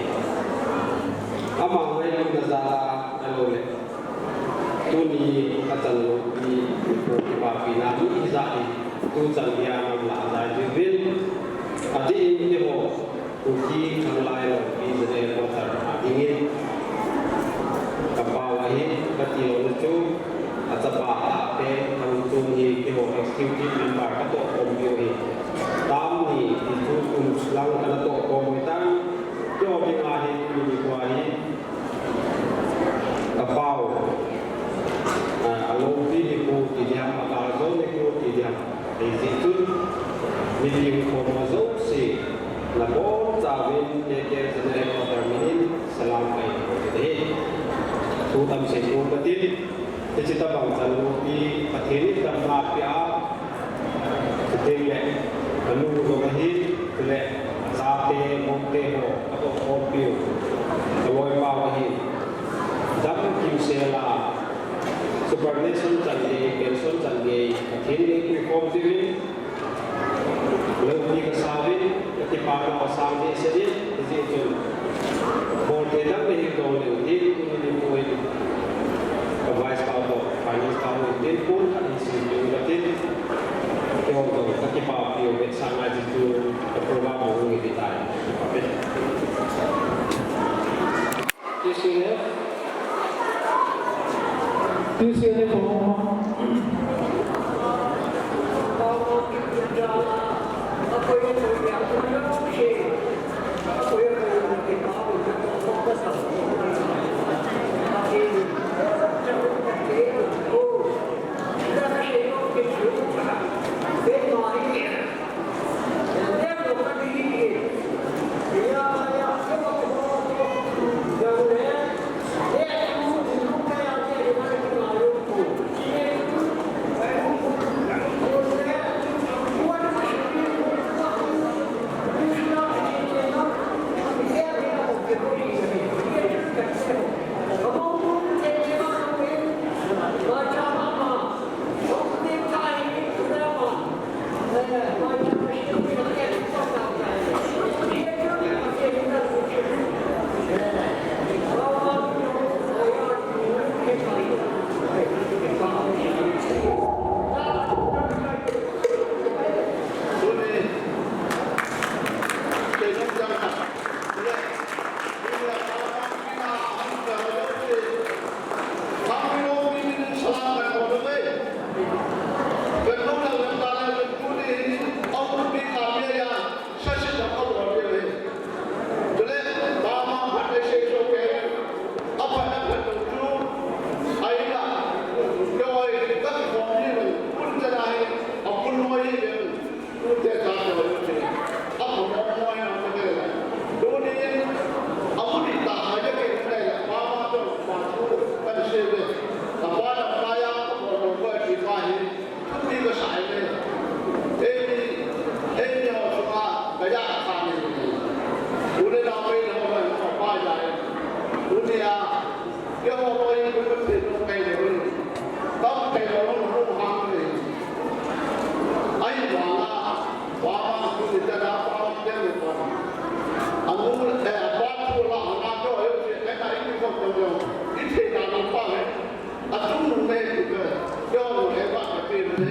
Ama ngailutna jal a, ahilou le. Tuni a chan loupi, kipapina mi hijat hi, tuchan geiya aman la jai jiuvin. Adeh in eiho, Kuki Khanglai Loupi General Headquarter a dingin, kapao ahi, kati louna chu, achapa Thangchon hi keiho executive member katoh khompiu ahi. Term ni ti chu kum lang ana toh khom u ahitan, keiho dinga hi tuni nikho hi, kapao, a, aloupi nikho ti ding ham, agaljo nikho ti ding ham. Hijeh chun, mipi khomna jouse, nabonchauvin K K General Headquarter minin salam kahin bol kit ahi. Thu tam sei pon katin, hiche tobang chan loupi, Pathen in damna apeh a, chuteng le, kanu jong ahi, chule, achate, moute ho, katoh khompiu, kaloipau ahi. Dam kimsel a, superannuation chan gei, pension chan gei, Pathen in eipui khom jiuvin, loupi kasauvin, kakipana asang behseh in, hijeh chun, bol thei dang nahi dong leu hin, tuni nikho hin, ka vice pa toh, finance pa hin, tin pon khat hin sei ding katin, keiho toh, kakipapiu, vetsahna jeh chun, ka program hung hi tai. T C N F. T C N F ho. Tute cha te ho chu, a ko mo mo ya ko te. Tuni in, a mu ni ta ha ya ke ne la, pa ma to, pa chu, kan se ve. A pa na pa ya, ko ko ko ki pa hi, tu ni ko sa ve. E ni, e ni ho so ma, ka ya ka ni. Tuni na pe ho ma, pa ya. Tuni a, Keiho loi, koi koi te loi kai le loi. Tam kai lo lo lo hang le. Ahivanga, pa ma tu ni ta na pa ma te le pa. Anu, eh, pa tu la na to e se, eh, na i ko ko lo. I te na lo pa le. A tu nu me tu ke. Yo lo e pa ke te le.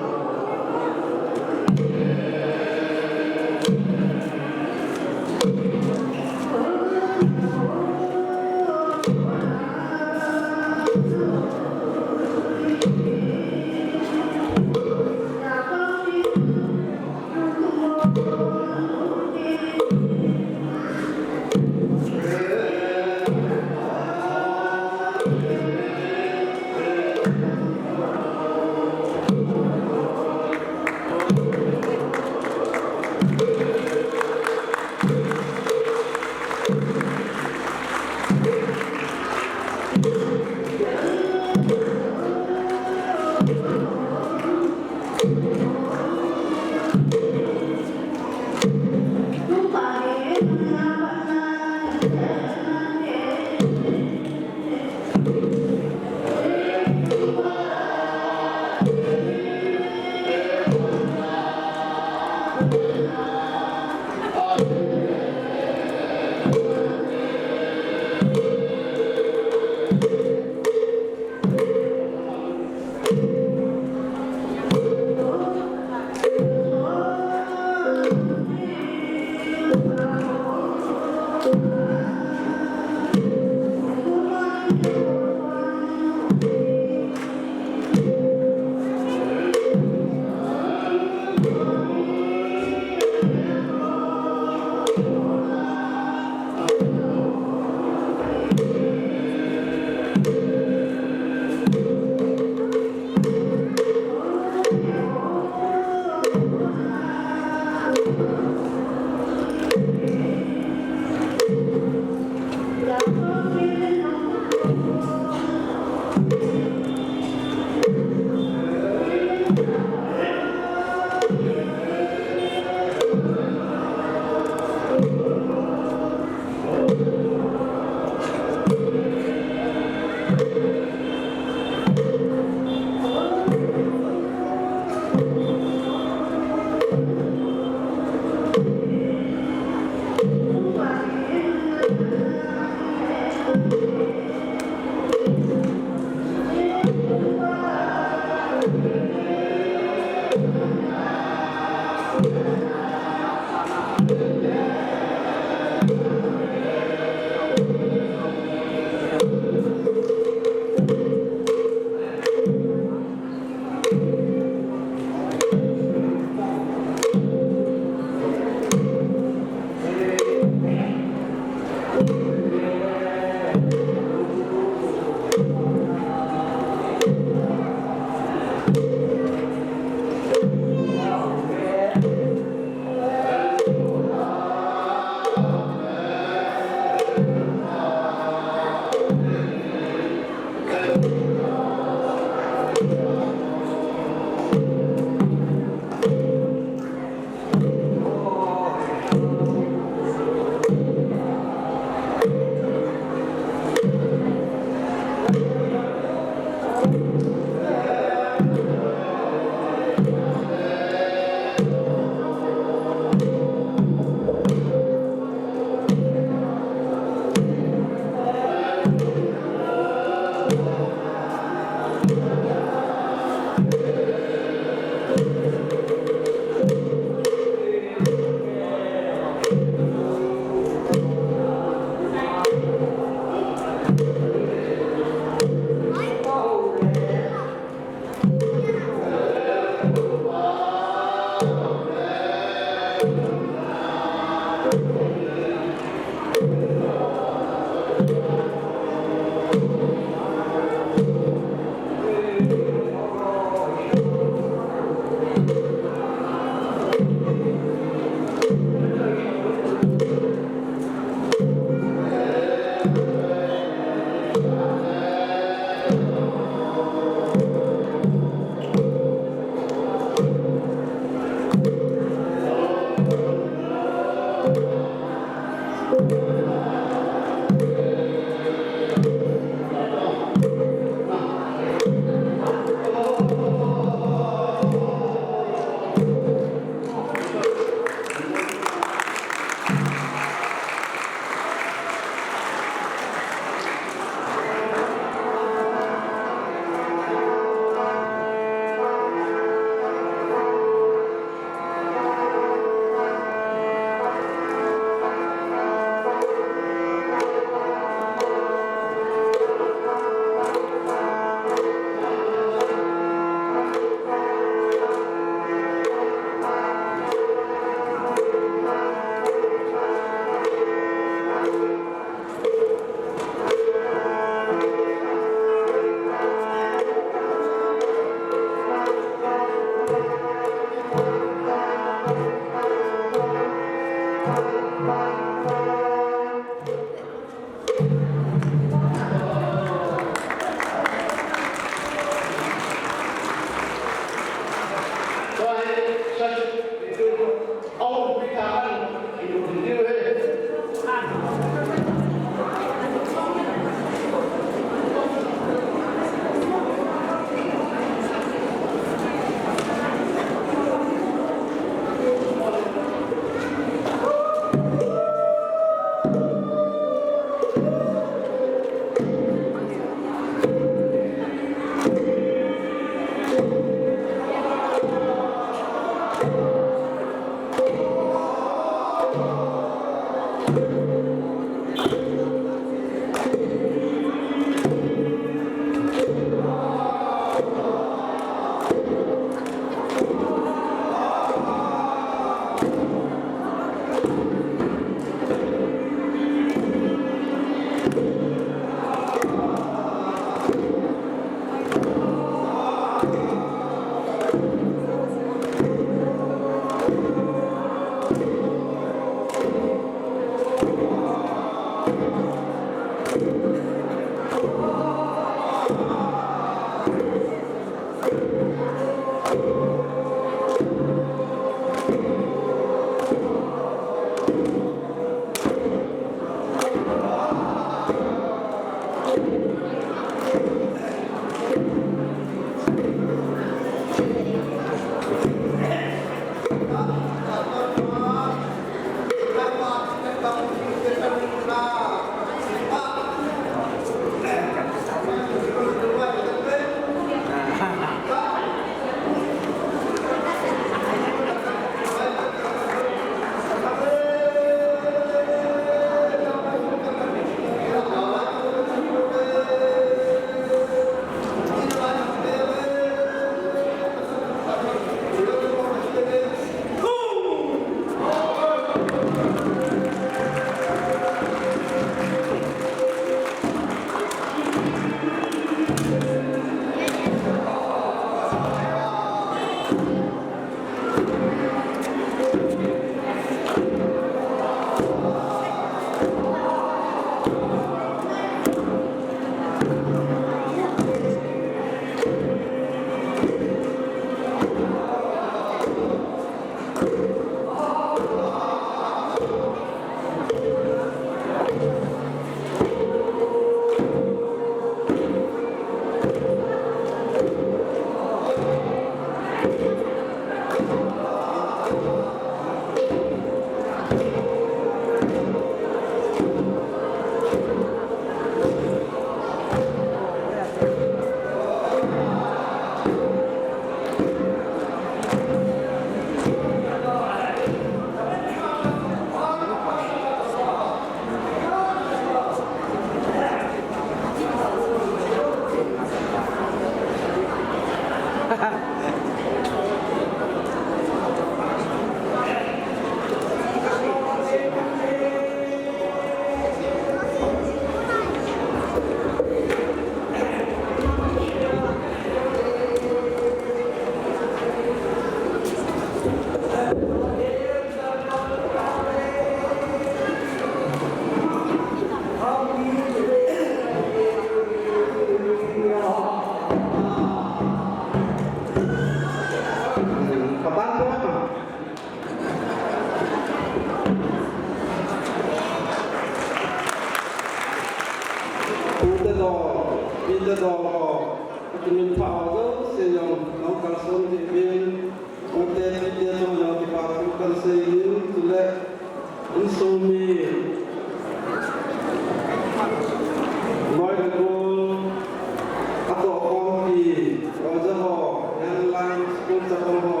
Chapang ho,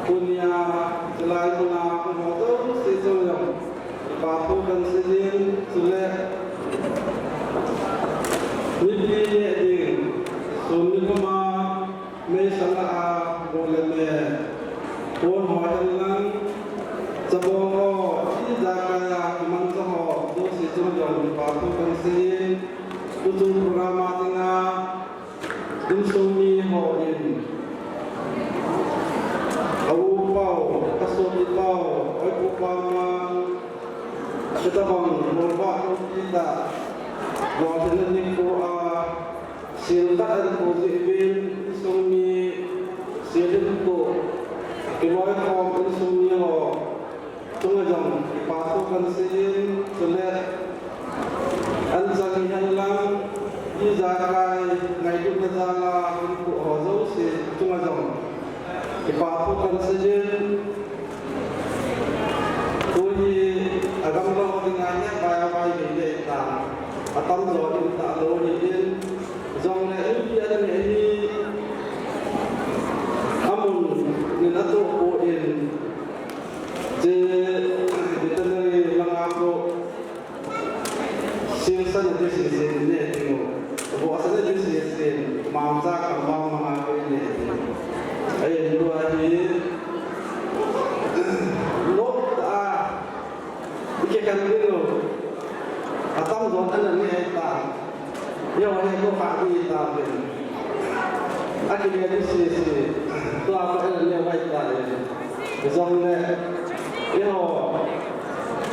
tunia chulai muna hung ho jouse chunga jong kipa thu kahin seiyin, chule mipi neh ding, sun ni puma meisel a, go le me, pon ho hen lang, chapang ho, ijakai a kimangcha ho jouse chunga jong kipa thu kahin seiyin, tuchung program a dinga insung mi hon, a u pau, a sopi pau, a u pau mang, hitabang molva lopi tah, lolhinna nikho a, sel khat ahin to jeh uvin, insung mi, sel hin to, kiloikhom insung mi ho chunga jong kipa thu kahin seiyin, chule anchang hihen lang, ijakai ngailutna jal a hinkho ho jouse chunga jong kipa thu kahin seiyin. Tuhi agamlou dinga hi vai vai hi le ta, atamjo in talou hi in, jongle inpi anei hi amun in atoh poi. Hiche veterinary langa khu, sel san a ding sesen ne ding u, vohsa na ding sesen, mangcha kambang manga khu ne ding u. Ahin tua hi, lop tah a ikikhen ding u, atamjon ana ne ahitai. Eiho hi ko kha di ta pen. Akile di sese. Tua ko en le vai ta e. Jongle, eiho,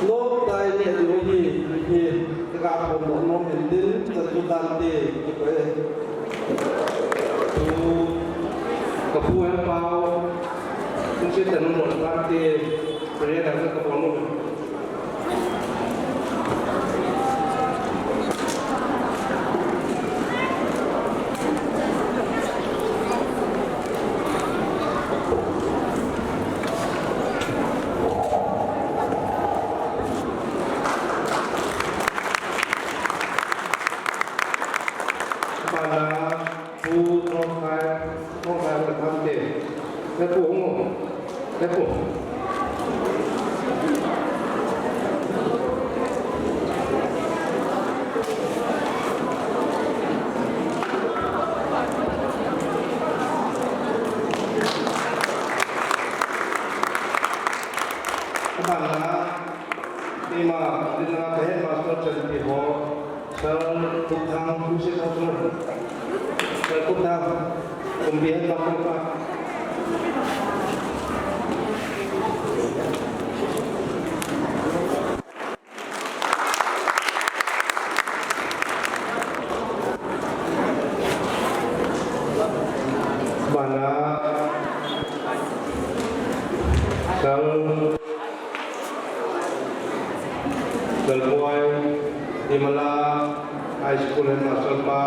lop tai ne di hi, hi, ka phongdoh nom in tin, chatu tante, ko e. Tu, ka pu Hempau, tu si tanu mo tante, pre da ka phongdoh nom. Bana, Pu Thongkhai, Thongkhai Lamte. He Pu, hung o. He Pu. Abana, ima, dina ka headmaster chan pi ho. Sir Thupthang, Music Officer. Sir Thupthang, kumpi hen bak kong pa. Bana, Sir Lalboi, Imala High School headmaster pa.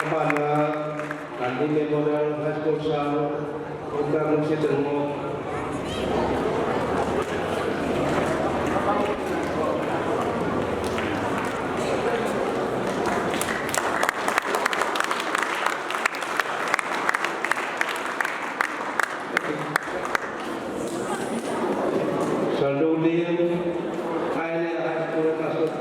Abana, Gandhi Memorial High School sang. Program nung si tengok. Saldo lim, ai le ai pura masuk.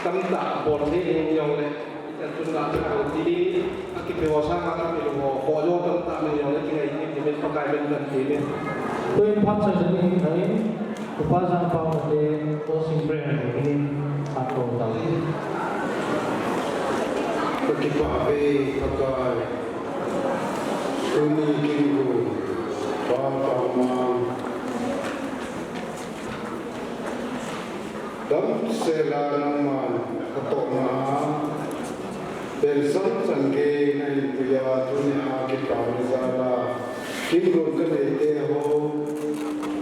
Tamtah bol thei jong le, itan chun la thang ti, akipe ho sang a kipe ho, ho jo tamtah min jong le, kingai ti, ti min Pakai min kan ti min. Tuin phat sa sa ni thei. Upa Jangpa Mate, Posing Brand, inin, Pato Tau. Ka kipah e, Pakai. Tuni kin gu, Pa Pau Mang. Damsel a nangman ka tohna a. Belsang chan gei na hinpui a, tunia kipana jal a kin gon ka neite ho,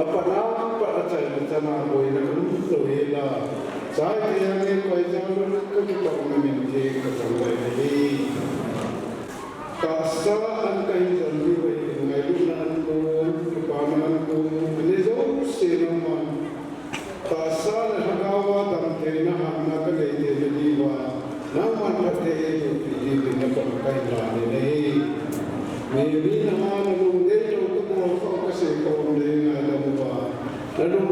apat apat a chaina chan a boina umlou hel a, Chai thei a ni koi jong lou ka kipah na min thei ka jong lai ni. Tahsa an ka hin jong ni wei ngailutna an ko, kipana an ko, ni jo se na man. Tahsa le lhagao a dam theina hatna ka nei theina diuva, nangman phatthei eiboh peh diuvin na koma ka hin lan in ahi. Mary nangma nalungdei lou kabol kha kasei ka um le ngaidam uva, nalung